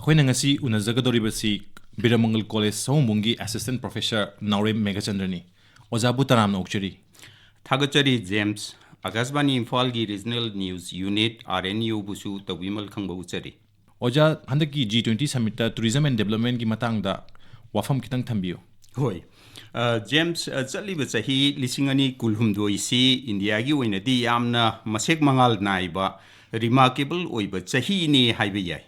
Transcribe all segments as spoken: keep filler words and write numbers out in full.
ꯑꯩꯈꯣꯏꯅ ꯉꯁꯤ ꯎꯅꯖꯒꯗꯧꯔꯤꯕꯁꯤ ꯕꯤꯔꯃꯪꯒꯜ ꯀꯣꯂꯦꯖ ꯁꯑꯣꯝꯕꯨꯡꯒꯤ ꯑꯦꯁꯤꯁꯇꯦꯟ ꯄ꯭ꯔꯣꯐꯦꯁꯔ ꯅꯥꯎꯔꯦꯝ ꯃꯦꯘꯆꯟꯗ꯭ꯔꯅꯤ꯫ ꯑꯣꯖꯥꯕꯨ ꯇꯔꯥꯝꯅ ꯑꯣꯛꯆꯔꯤ꯫ ꯊꯥꯒꯠꯆꯔꯤ ꯖꯦꯝꯁ꯫ ꯑꯀꯥꯁꯕꯥꯅꯤ ꯏꯝꯐꯥꯜꯒꯤ regional news unit, R N ꯌꯨꯕꯨꯁꯨ ꯇꯧꯕꯤꯃꯜ ꯈꯪꯕ ꯎꯠꯆꯔꯤ꯫ ꯑꯣꯖꯥ, ꯍꯟꯗꯛꯀꯤ ꯖꯤ ꯇ꯭ꯋꯦꯟꯇꯤ ꯁꯃꯤꯠꯇ ꯇꯨꯔꯤꯖꯝ ꯑꯦꯟ ꯗꯦꯕꯂꯞꯃꯦꯟꯒꯤ ꯃꯇꯥꯡꯗ ꯋꯥꯐꯝ ꯈꯤꯇꯪ ꯊꯝꯕꯤꯌꯨ꯫ ꯍꯣꯏ꯫ ꯑ, ꯖꯦꯝꯁ, ꯑ, ꯆꯠꯂꯤꯕ ꯆꯍꯤ ꯂꯤꯁꯤꯡ ꯑꯅꯤ ꯀꯨꯟꯍꯨꯝꯗꯣꯏꯁꯤ ꯏꯟꯗꯤꯌꯥꯒꯤ ꯑꯣꯏꯅꯗꯤ ꯌꯥꯝꯅ ꯃꯁꯦꯛ ꯃꯉꯥꯜ ꯅꯥꯏꯕ, ꯔꯤꯃꯥꯔꯀꯦꯕꯜ ꯑꯣꯏꯕ ꯆꯍꯤꯅꯤ ꯍꯥꯏꯕ ꯌꯥꯏ꯫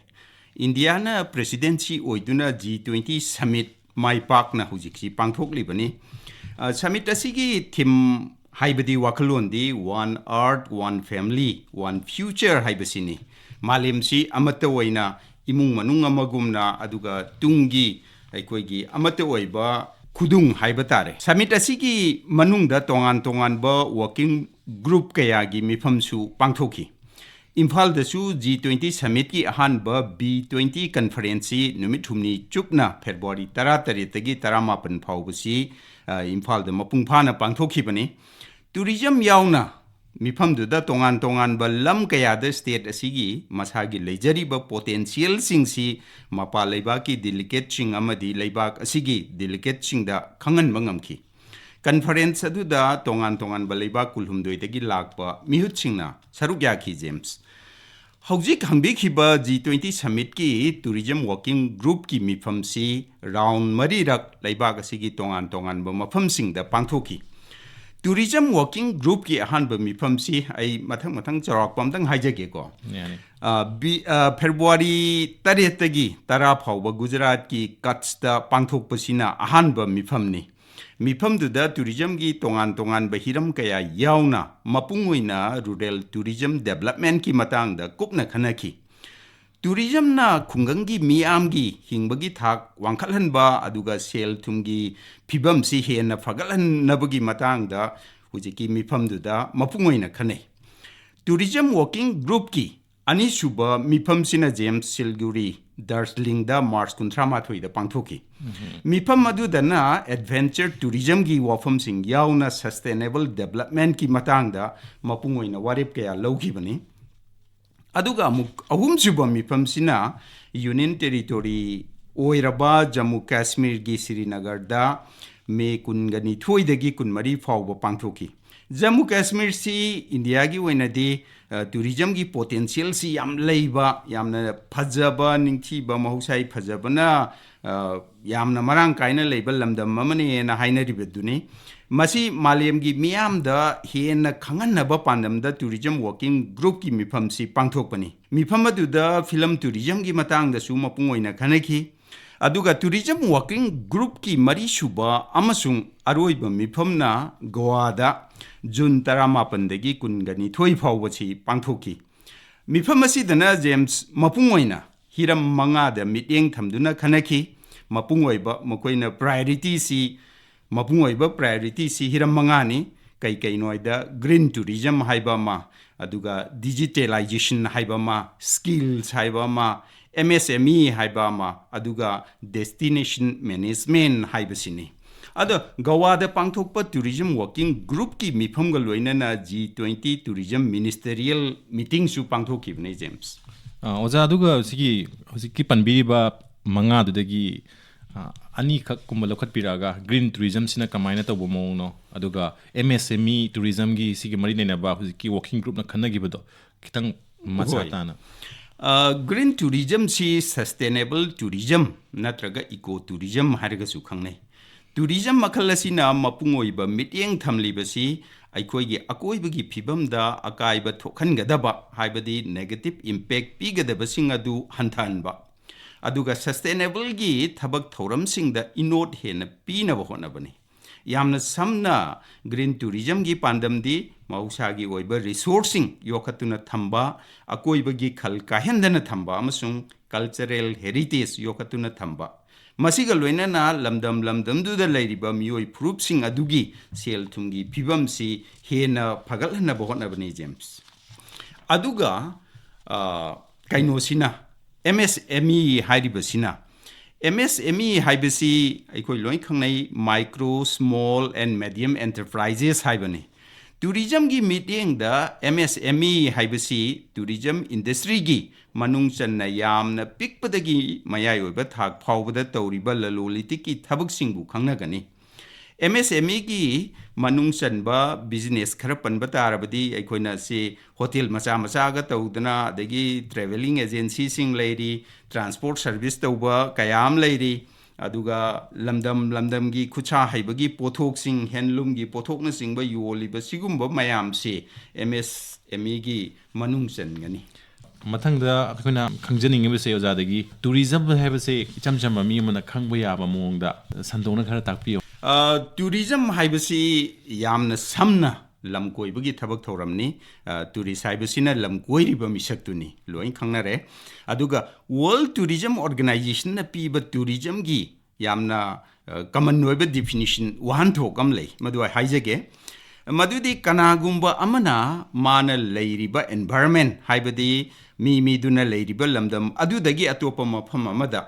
ꯏꯟꯗꯤꯌꯥꯅ ꯄ꯭ꯔꯦꯁꯤꯗꯦꯟꯁꯤ ꯑꯣꯏꯗꯨꯅ ꯖꯤ ꯇ꯭ꯋꯦꯟꯇꯤ ꯁꯃꯤꯠ ꯃꯥꯏ ꯄꯥꯛꯅ ꯍꯧꯖꯤꯛꯁꯤ ꯄꯥꯡꯊꯣꯛꯂꯤꯕꯅꯤ꯫ ꯑ, ꯁꯃꯤꯠ ꯑꯁꯤꯒꯤ ꯊꯤꯝ ꯍꯥꯏꯕꯗꯤ ꯋꯥꯈꯜꯂꯣꯟꯗꯤ One Earth, One Family, One Future ꯍꯥꯏꯕꯁꯤꯅꯤ꯫ ꯃꯥꯂꯦꯝꯁꯤ ꯑꯃꯠꯇ ꯑꯣꯏꯅ ꯏꯃꯨꯡ ꯃꯅꯨꯡ ꯑꯃꯒꯨꯝꯅ, ꯑꯗꯨꯒ ꯇꯨꯡꯒꯤ ꯑꯩꯈꯣꯏꯒꯤ ꯑꯃꯠꯇ ꯑꯣꯏꯕ ꯈꯨꯗꯨꯡ ꯍꯥꯏꯕ ꯇꯥꯔꯦ꯫ ꯁꯃꯤꯠ ꯑꯁꯤꯒꯤ ꯃꯅꯨꯡꯗ ꯇꯣꯉꯥꯟ ꯇꯣꯉꯥꯟꯕ ꯋꯥꯔꯀꯤꯡ ꯒ꯭ꯔꯨꯞ ꯀꯌꯥꯒꯤ ꯃꯤꯐꯝꯁꯨ ꯄꯥꯡꯊꯣꯛꯈꯤ꯫ ꯏꯝꯐꯥꯜꯗꯁꯨ ꯖꯤ ꯇ꯭ꯋꯦꯟꯇꯤ ꯁꯃꯤꯠꯀꯤ ꯑꯍꯥꯟꯕ ꯕꯤ ꯇ꯭ꯋꯦꯟꯇꯤ ꯀꯟꯐꯔꯦꯟꯁꯁꯤ ꯅꯨꯃꯤꯠ ꯍꯨꯝꯅꯤ ꯆꯨꯞꯅ ꯐꯦꯕ꯭ꯔꯨꯋꯥꯔꯤ ꯇꯔꯥꯇꯔꯦꯠꯇꯒꯤ ꯇꯔꯥꯃꯥꯄꯟ ꯐꯥꯎꯕꯁꯤ, ꯑ, ꯏꯝꯐꯥꯜꯗ ꯃꯄꯨꯡ ꯐꯥꯅ ꯄꯥꯡꯊꯣꯛꯈꯤꯕꯅꯤ꯫ ꯇꯨꯔꯤꯖꯝ ꯌꯥꯎꯅ ꯃꯤꯐꯝꯗꯨꯗ ꯇꯣꯉꯥꯟ ꯇꯣꯉꯥꯟꯕ ꯂꯝ ꯀꯌꯥꯗ ꯁ꯭ꯇꯦꯠ ꯑꯁꯤꯒꯤ ꯃꯁꯥꯒꯤ ꯂꯩꯖꯔꯤꯕ ꯄꯣꯇꯦꯟꯁꯤꯌꯦꯜꯁꯤꯡꯁꯤ ꯃꯄꯥꯟ ꯂꯩꯕꯥꯛꯀꯤ ꯗꯦꯂꯤꯒꯦꯠꯁꯤꯡ ꯑꯃꯗꯤ ꯂꯩꯕꯥꯛ ꯑꯁꯤꯒꯤ ꯗꯦꯂꯤꯒꯦꯠꯁꯤꯡꯗ ꯈꯪꯍꯟꯕ ꯉꯝꯈꯤ꯫ ꯀꯟꯐꯔꯦꯟꯁ ꯑꯗꯨꯗ ꯇꯣꯉꯥꯟ ꯇꯣꯉꯥꯟꯕ ꯂꯩꯕꯥꯛ ꯀꯨꯟꯍꯨꯝꯗꯣꯏꯗꯒꯤ ꯂꯥꯛꯄ ꯃꯤꯍꯨꯠꯁꯤꯡꯅ ꯁꯔꯨꯛ ꯌꯥꯈꯤ, ꯖꯦꯝꯁ꯫ ꯍꯧꯖꯤꯛ ꯍꯥꯡꯕꯤꯈꯤꯕ ꯖꯤ ꯇ꯭ꯋꯦꯟꯇꯤ ꯁꯃꯤꯠꯀꯤ ꯇꯨꯔꯤꯖꯝ ꯋꯥꯔꯀꯤꯡ ꯒ꯭ꯔꯨꯞꯀꯤ ꯃꯤꯐꯝꯁꯤ ꯔꯥꯎꯟ ꯃꯔꯤꯔꯛ ꯂꯩꯕꯥꯛ ꯑꯁꯤꯒꯤ ꯇꯣꯉꯥꯟ ꯇꯣꯉꯥꯟꯕ ꯃꯐꯝꯁꯤꯡꯗ ꯄꯥꯡꯊꯣꯛꯈꯤ꯫ ꯇꯨꯔꯤꯖꯝ ꯋꯥꯔꯀꯤꯡ ꯒ꯭ꯔꯨꯞꯀꯤ ꯑꯍꯥꯟꯕ ꯃꯤꯐꯝꯁꯤ ꯑꯩ ꯃꯊꯪ ꯃꯊꯪ ꯆꯥꯎꯔꯥꯛꯄ ꯑꯝꯇꯪ ꯍꯥꯏꯖꯒꯦꯀꯣ꯫ ꯌꯥꯅꯤ꯫ ꯑ, ꯕꯤ-, ꯑ, ꯐꯦꯕ꯭ꯔꯨꯋꯥꯔꯤ ꯇꯔꯦꯠꯇꯒꯤ ꯇꯔꯥ ꯐꯥꯎꯕ ꯒꯨꯖꯔꯥꯠꯀꯤ ꯀꯠꯁꯇ ꯄꯥꯡꯊꯣꯛꯄꯁꯤꯅ ꯑꯍꯥꯟꯕ ꯃꯤꯐꯝꯅꯤ꯫ ꯃꯤꯐꯝꯗꯨꯗ ꯇꯨꯔꯤꯖꯝꯒꯤ ꯇꯣꯉꯥꯟ ꯇꯣꯉꯥꯟꯕ ꯍꯤꯔꯝ ꯀꯌꯥ ꯌꯥꯎꯅ ꯃꯄꯨꯡ ꯑꯣꯏꯅ ꯔꯨꯔꯦꯜ ꯇꯨꯔꯤꯖꯝ ꯗꯦꯕꯂꯞꯃꯦꯟꯠꯀꯤ ꯃꯇꯥꯡꯗ ꯀꯨꯞꯅ ꯈꯟꯅꯈꯤ꯫ ꯇꯨꯔꯤꯖꯝꯅ ꯈꯨꯡꯒꯪꯒꯤ ꯃꯤꯌꯥꯝꯒꯤ ꯍꯤꯡꯕꯒꯤ ꯊꯥꯛ ꯋꯥꯡꯈꯠꯍꯟꯕ ꯑꯗꯨꯒ ꯁꯦꯜ ꯊꯨꯝꯒꯤ ꯐꯤꯕꯝꯁꯤ ꯍꯦꯟꯅ ꯐꯒꯠꯍꯟꯅꯕꯒꯤ ꯃꯇꯥꯡꯗ ꯍꯧꯖꯤꯛꯀꯤ ꯃꯤꯐꯝꯗꯨꯗ ꯃꯄꯨꯡ ꯑꯣꯏꯅ ꯈꯟꯅꯩ꯫ ꯇꯨꯔꯤꯖꯝ ꯋꯥꯔꯀꯤꯡ ꯒ꯭ꯔꯨꯞꯀꯤ ꯑꯅꯤꯁꯨꯕ ꯃꯤꯐꯝꯁꯤꯅ ꯖꯦꯝꯁ ꯁꯤꯜꯒꯨꯔꯤ, ꯗꯥꯔꯖꯤꯂꯤꯡꯗ ꯃꯥꯔꯆ ꯀꯨꯟꯊ꯭ꯔꯥ ꯃꯥꯊꯣꯏꯗ ꯄꯥꯡꯊꯣꯛꯈꯤ꯫ ꯃꯤꯐꯝ ꯑꯗꯨꯗꯅ ꯑꯦꯗꯚꯦꯟꯆꯔ ꯇꯨꯔꯤꯖꯝꯒꯤ ꯋꯥꯐꯝꯁꯤꯡ ꯌꯥꯎꯅ ꯁꯁꯇꯦꯅꯦꯕꯜ ꯗꯦꯕꯂꯞꯃꯦꯟꯠꯀꯤ ꯃꯇꯥꯡꯗ ꯃꯄꯨꯡ ꯑꯣꯏꯅ ꯋꯥꯔꯦꯞ ꯀꯌꯥ ꯂꯧꯈꯤꯕꯅꯤ꯫ ꯑꯗꯨꯒ ꯑꯃꯨꯛ ꯑꯍꯨꯝꯁꯨꯕ ꯃꯤꯐꯝꯁꯤꯅ ꯌꯨꯅꯤꯌꯟ ꯇꯦꯔꯤꯇꯣꯔꯤ ꯑꯣꯏꯔꯕ ꯖꯝꯃꯨ ꯀꯥꯁꯃꯤꯔꯒꯤ ꯁ꯭ꯔꯤꯅꯒꯔꯗ ꯃꯦ ꯀꯨꯟꯒ ꯅꯤꯊꯣꯏꯗꯒꯤ ꯀꯨꯟꯃꯔꯤ ꯐꯥꯎꯕ ꯄꯥꯡꯊꯣꯛꯈꯤ꯫ ꯖꯝꯃꯨ ꯀꯥꯁꯃꯤꯔꯁꯤ ꯏꯟꯗꯤꯌꯥꯒꯤ ꯑꯣꯏꯅꯗꯤ, ꯑ, ꯇꯨꯔꯤꯖꯝꯒꯤ ꯄꯣꯇꯦꯟꯁꯤꯌꯦꯜꯁꯤ ꯌꯥꯝ ꯂꯩꯕ, ꯌꯥꯝꯅ ꯐꯖꯕ, ꯅꯤꯡꯊꯤꯕ, ꯃꯍꯧꯁꯥꯒꯤ ꯐꯖꯕꯅ, ꯑ, ꯌꯥꯝꯅ ꯃꯔꯥꯡ ꯀꯥꯏꯅ ꯂꯩꯕ ꯂꯝꯗꯝ ꯑꯃꯅꯦꯅ ꯍꯥꯏꯅꯔꯤꯕꯗꯨꯅꯤ꯫ ꯃꯁꯤ ꯃꯥꯂꯦꯝꯒꯤ ꯃꯤꯌꯥꯝꯗ ꯍꯦꯟꯅ ꯈꯪꯍꯟꯅꯕ ꯄꯥꯟꯗꯝꯗ ꯇꯨꯔꯤꯖꯝ ꯋꯥꯔꯀꯤꯡ ꯒ꯭ꯔꯨꯞꯀꯤ ꯃꯤꯐꯝꯁꯤ ꯄꯥꯡꯊꯣꯛꯄꯅꯤ꯫ ꯃꯤꯐꯝ ꯑꯗꯨꯗ ꯐꯤꯂꯝ ꯇꯨꯔꯤꯖꯝꯒꯤ ꯃꯇꯥꯡꯗꯁꯨ ꯃꯄꯨꯡ ꯑꯣꯏꯅ ꯈꯟꯅꯈꯤ꯫ ꯑꯗꯨꯒ ꯇꯨꯔꯤꯖꯝ ꯋꯥꯔꯀꯤꯡ ꯒ꯭ꯔꯨꯞꯀꯤ ꯃꯔꯤꯁꯨꯕ ꯑꯃꯁꯨꯡ ꯑꯔꯣꯏꯕ ꯃꯤꯐꯝꯅ ꯒꯣꯋꯥꯗ ꯖꯨꯟ ꯇꯔꯥꯃꯥꯄꯟꯗꯒꯤ ꯀꯨꯟꯒ ꯅꯤꯊꯣꯏ ꯐꯥꯎꯕꯁꯤ ꯄꯥꯡꯊꯣꯛꯈꯤ꯫ ꯃꯤꯐꯝ ꯑꯁꯤꯗꯅ ꯖꯦꯝꯁ ꯃꯄꯨꯡ ꯑꯣꯏꯅ ꯍꯤꯔꯝ ꯃꯉꯥꯗ ꯃꯤꯠꯌꯦꯡ ꯊꯝꯗꯨꯅ ꯈꯟꯅꯈꯤ꯫ ꯃꯄꯨꯡ ꯑꯣꯏꯕ ꯃꯈꯣꯏꯅ ꯄ꯭ꯔꯥꯏꯑꯣꯔꯤꯇꯤꯁꯤ, ꯃꯄꯨꯡ ꯑꯣꯏꯕ ꯄ꯭ꯔꯥꯏꯑꯣꯔꯤꯇꯤꯁꯤ ꯍꯤꯔꯝ ꯃꯉꯥꯅꯤ꯫ ꯀꯩ ꯀꯩꯅꯣ ꯍꯥꯏꯗ ꯒ꯭ꯔꯤꯟ ꯇꯨꯔꯤꯖꯝ ꯍꯥꯏꯕ ꯑꯃ, ꯑꯗꯨꯒ ꯗꯤꯖꯤꯇꯦꯂꯥꯏꯖꯦꯁꯟ ꯍꯥꯏꯕ ꯑꯃ, ꯁ꯭ꯀꯤꯜꯁ ꯍꯥꯏꯕ ꯑꯃ, ꯑꯦꯝ ꯑꯦꯁ ꯑꯦꯝ ꯏ ꯍꯥꯏꯕ ꯑꯃ, ꯑꯗꯨꯒ ꯗꯦꯁꯇꯤꯅꯦꯁꯟ ꯃꯦꯅꯦꯖꯃꯦꯟ ꯍꯥꯏꯕꯁꯤꯅꯤ꯫ ꯑꯗꯣ ꯒꯋꯥꯗ ꯄꯥꯡꯊꯣꯛꯄ ꯇꯨꯔꯤꯖꯝ ꯋꯥꯔꯀꯤꯡ ꯒ꯭ꯔꯨꯞꯀꯤ ꯃꯤꯐꯝꯒ ꯂꯣꯏꯅꯅ ꯖꯤ ꯇ꯭ꯋꯦꯟꯇꯤ ꯇꯨꯔꯤꯖꯝ ꯃꯤꯅꯤꯁꯇꯔꯤꯌꯦꯜ ꯃꯤꯇꯤꯡꯁꯨ ꯄꯥꯡꯊꯣꯛꯈꯤꯕꯅꯤ, ꯖꯦꯝꯁ꯫ ꯑ, ꯑꯣꯖꯥ, ꯑꯗꯨꯒ ꯁꯤꯒꯤ ꯍꯧꯖꯤꯛꯀꯤ ꯄꯟꯕꯤꯔꯤꯕ ꯃꯉꯥꯗꯨꯗꯒꯤ, ꯑ, ꯑꯅꯤꯈꯛ ꯀꯨꯝꯕ ꯂꯧꯈꯠꯄꯤꯔꯛꯑꯒ, ꯒ꯭ꯔꯤꯟ ꯇꯨꯔꯤꯖꯝꯁꯤꯅ ꯀꯃꯥꯏꯅ ꯇꯧꯕ ꯃꯑꯣꯡꯅꯣ, ꯑꯗꯨꯒ ꯑꯦꯝ ꯑꯦꯁ ꯑꯦꯝ ꯏ ꯇꯨꯔꯤꯖꯝꯒꯤ ꯁꯤꯒꯤ ꯃꯔꯤ ꯂꯩꯅꯕ ꯍꯧꯖꯤꯛꯀꯤ ꯋꯥꯔꯀꯤꯡ ꯒ꯭ꯔꯨꯞꯅ ꯈꯟꯅꯈꯤꯕꯗꯣ ꯈꯤꯇꯪ ꯃꯆꯥ ꯍꯣꯏ꯫ ꯇꯥꯅ꯫ ꯑ, ꯒ꯭ꯔꯤꯟ ꯇꯨꯔꯤꯖꯝꯁꯤ ꯁꯁꯇꯦꯅꯦꯕꯜ ꯇꯨꯔꯤꯖꯝ ꯅꯠꯇ꯭ꯔꯒ ꯏꯀꯣ ꯇꯨꯔꯤꯖꯝ ꯍꯥꯏꯔꯒꯁꯨ ꯈꯪꯅꯩ꯫ ꯇꯨꯔꯤꯖꯝ ꯃꯈꯜ ꯑꯁꯤꯅ ꯃꯄꯨꯡ ꯑꯣꯏꯕ ꯃꯤꯠꯌꯦꯡ ꯊꯝꯂꯤꯕꯁꯤ ꯑꯩꯈꯣꯏꯒꯤ ꯑꯀꯣꯏꯕꯒꯤ ꯐꯤꯕꯝꯗ ꯑꯀꯥꯏꯕ ꯊꯣꯛꯍꯟꯒꯗꯕ, ꯍꯥꯏꯕꯗꯤ ꯅꯦꯒꯦꯇꯤꯚ ꯏꯝꯄꯦꯛ ꯄꯤꯒꯗꯕꯁꯤꯡ ꯑꯗꯨ ꯍꯟꯊꯍꯟꯕ, ꯑꯗꯨꯒ ꯁꯁꯇꯦꯅꯦꯕꯜꯒꯤ ꯊꯕꯛ ꯊꯧꯔꯝꯁꯤꯡꯗ ꯏꯅꯣꯠ ꯍꯦꯟꯅ ꯄꯤꯅꯕ ꯍꯣꯠꯅꯕꯅꯤ꯫ ꯌꯥꯝꯅ ꯁꯝꯅ, ꯒ꯭ꯔꯤꯟ ꯇꯨꯔꯤꯖꯝꯒꯤ ꯄꯥꯟꯗꯝꯗꯤ ꯃꯍꯧꯁꯥꯒꯤ ꯑꯣꯏꯕ ꯔꯤꯁꯣꯔꯁꯁꯤꯡ ꯌꯣꯛꯈꯠꯇꯨꯅ ꯊꯝꯕ, ꯑꯀꯣꯏꯕꯒꯤ ꯈꯜ ꯀꯥꯏꯍꯟꯗꯅ ꯊꯝꯕ ꯑꯃꯁꯨꯡ ꯀꯜꯆꯔꯦꯜ ꯍꯦꯔꯤꯇꯦꯖ ꯌꯣꯛꯈꯠꯇꯨꯅ ꯊꯝꯕ, ꯃꯁꯤꯒ ꯂꯣꯏꯅꯅ ꯂꯝꯗꯝ ꯂꯝꯗꯝꯗꯨꯗ ꯂꯩꯔꯤꯕ ꯃꯤꯑꯣꯏ ꯐꯨꯔꯨꯞꯁꯤꯡ ꯑꯗꯨꯒꯤ ꯁꯦꯜ ꯊꯨꯝꯒꯤ ꯐꯤꯕꯝꯁꯤ ꯍꯦꯟꯅ ꯐꯒꯠꯍꯟꯅꯕ ꯍꯣꯠꯅꯕꯅꯤ, ꯖꯦꯝꯁ꯫ ꯑꯗꯨꯒ, ꯑ, ꯀꯩꯅꯣꯁꯤꯅ, ꯑꯦꯝ ꯑꯦꯁ ꯑꯦꯝ ꯏ ꯍꯥꯏꯔꯤꯕꯁꯤꯅ, ꯑꯦꯝ ꯑꯦꯁ ꯑꯦꯝ ꯏ ꯍꯥꯏꯕꯁꯤ ꯑꯩꯈꯣꯏ ꯂꯣꯏ ꯈꯪꯅꯩ, Micro, Small and Medium Enterprises ꯍꯥꯏꯕꯅꯤ꯫ ꯇꯨꯔꯤꯖꯝꯒꯤ ꯃꯤꯠꯌꯦꯡꯗ ꯑꯦꯝ ꯑꯦꯁ ꯑꯦꯝ ꯏ ꯍꯥꯏꯕꯁꯤ ꯇꯨꯔꯤꯖꯝ ꯏꯟꯗꯁꯇ꯭ꯔꯤꯒꯤ ꯃꯅꯨꯡ ꯆꯟꯅ ꯌꯥꯝꯅ ꯄꯤꯛꯄꯗꯒꯤ ꯃꯌꯥꯏ ꯑꯣꯏꯕ ꯊꯥꯛ ꯐꯥꯎꯕꯗ ꯇꯧꯔꯤꯕ ꯂꯂꯣꯟ ꯏꯇꯤꯛꯀꯤ ꯊꯕꯛꯁꯤꯡꯕꯨ ꯈꯪꯅꯒꯅꯤ꯫ ꯑꯦꯝ ꯑꯦꯁ ꯑꯦꯝ ꯏꯒꯤ ꯃꯅꯨꯡ ꯆꯟꯕ ꯕꯤꯖꯤꯅꯦꯁ ꯈꯔ ꯄꯟꯕ ꯇꯥꯔꯕꯗꯤ, ꯑꯩꯈꯣꯏꯅ ꯁꯤ ꯍꯣꯇꯦꯜ ꯃꯆꯥ ꯃꯆꯥꯒ ꯇꯧꯗꯅ, ꯑꯗꯒꯤ ꯇ꯭ꯔꯦꯚꯦꯂꯤꯡ ꯑꯦꯖꯦꯟꯁꯤꯁꯤꯡ ꯂꯩꯔꯤ, ꯇ꯭ꯔꯥꯟꯁꯄꯣꯔꯠ ꯁꯔꯚꯤꯁ ꯇꯧꯕ ꯀꯌꯥ ꯑꯃ ꯂꯩꯔꯤ, ꯑꯗꯨꯒ ꯂꯝꯗꯝ ꯂꯝꯗꯝꯒꯤ ꯈꯨꯠꯁꯥ ꯍꯩꯕꯒꯤ ꯄꯣꯠꯊꯣꯛꯁꯤꯡ, ꯍꯦꯟꯂꯨꯝꯒꯤ ꯄꯣꯠꯊꯣꯛꯅꯆꯤꯡꯕ ꯌꯣꯜꯂꯤꯕ ꯁꯤꯒꯨꯝꯕ ꯃꯌꯥꯝꯁꯤ ꯑꯦꯝ ꯑꯦꯁ ꯑꯦꯝ ꯏꯒꯤ ꯃꯅꯨꯡ ꯆꯟꯒꯅꯤ꯫ ꯃꯊꯪꯗ ꯑꯩꯈꯣꯏꯅ ꯈꯪꯖꯅꯤꯡꯉꯤꯕꯁꯦ ꯑꯣꯖꯥꯗꯒꯤ, ꯇꯨꯔꯤꯖꯝ ꯍꯥꯏꯕꯁꯦ ꯏꯆꯝ ꯆꯝꯕ ꯃꯤ ꯑꯃꯅ ꯈꯪꯕ ꯌꯥꯕ ꯃꯑꯣꯡꯗ ꯁꯟꯗꯣꯛꯅ ꯈꯔ ꯇꯥꯛꯄꯤꯌꯨ꯫ ꯑ, ꯇꯨꯔꯤꯖꯝ ꯍꯥꯏꯕꯁꯤ ꯌꯥꯝꯅ ꯁꯝꯅ ꯂꯝ ꯀꯣꯏꯕꯒꯤ ꯊꯕꯛ ꯊꯧꯔꯝꯅꯤ꯫ ꯑ, ꯇꯨꯔꯤꯁ ꯍꯥꯏꯕꯁꯤꯅ ꯂꯝ ꯀꯣꯏꯔꯤꯕ ꯃꯤꯁꯛꯇꯨꯅꯤ, ꯂꯣꯏ ꯈꯪꯅꯔꯦ꯫ ꯑꯗꯨꯒ ꯋꯥꯔꯜ ꯇꯨꯔꯤꯖꯝ ꯑꯣꯔꯒꯅꯥꯏꯖꯦꯁꯟꯅ ꯄꯤꯕ ꯇꯨꯔꯤꯖꯝꯒꯤ ꯌꯥꯝꯅ, ꯑ, ꯀꯃꯟ ꯑꯣꯏꯕ ꯗꯤꯐꯤꯅꯤꯁꯟ, ꯋꯥꯍꯟꯊꯣꯛ ꯑꯃ ꯂꯩ, ꯃꯗꯨ ꯑꯩ ꯍꯥꯏꯖꯒꯦ꯫ ꯃꯗꯨꯗꯤ ꯀꯅꯥꯒꯨꯝꯕ ꯑꯃꯅ ꯃꯥꯅ ꯂꯩꯔꯤꯕ ꯑꯦꯟꯚꯥꯏꯔꯟꯃꯦꯟ, ꯍꯥꯏꯕꯗꯤ ꯃꯤ ꯃꯤꯗꯨꯅ ꯂꯩꯔꯤꯕ ꯂꯝꯗꯝ ꯑꯗꯨꯗꯒꯤ ꯑꯇꯣꯞꯄ ꯃꯐꯝ ꯑꯃꯗ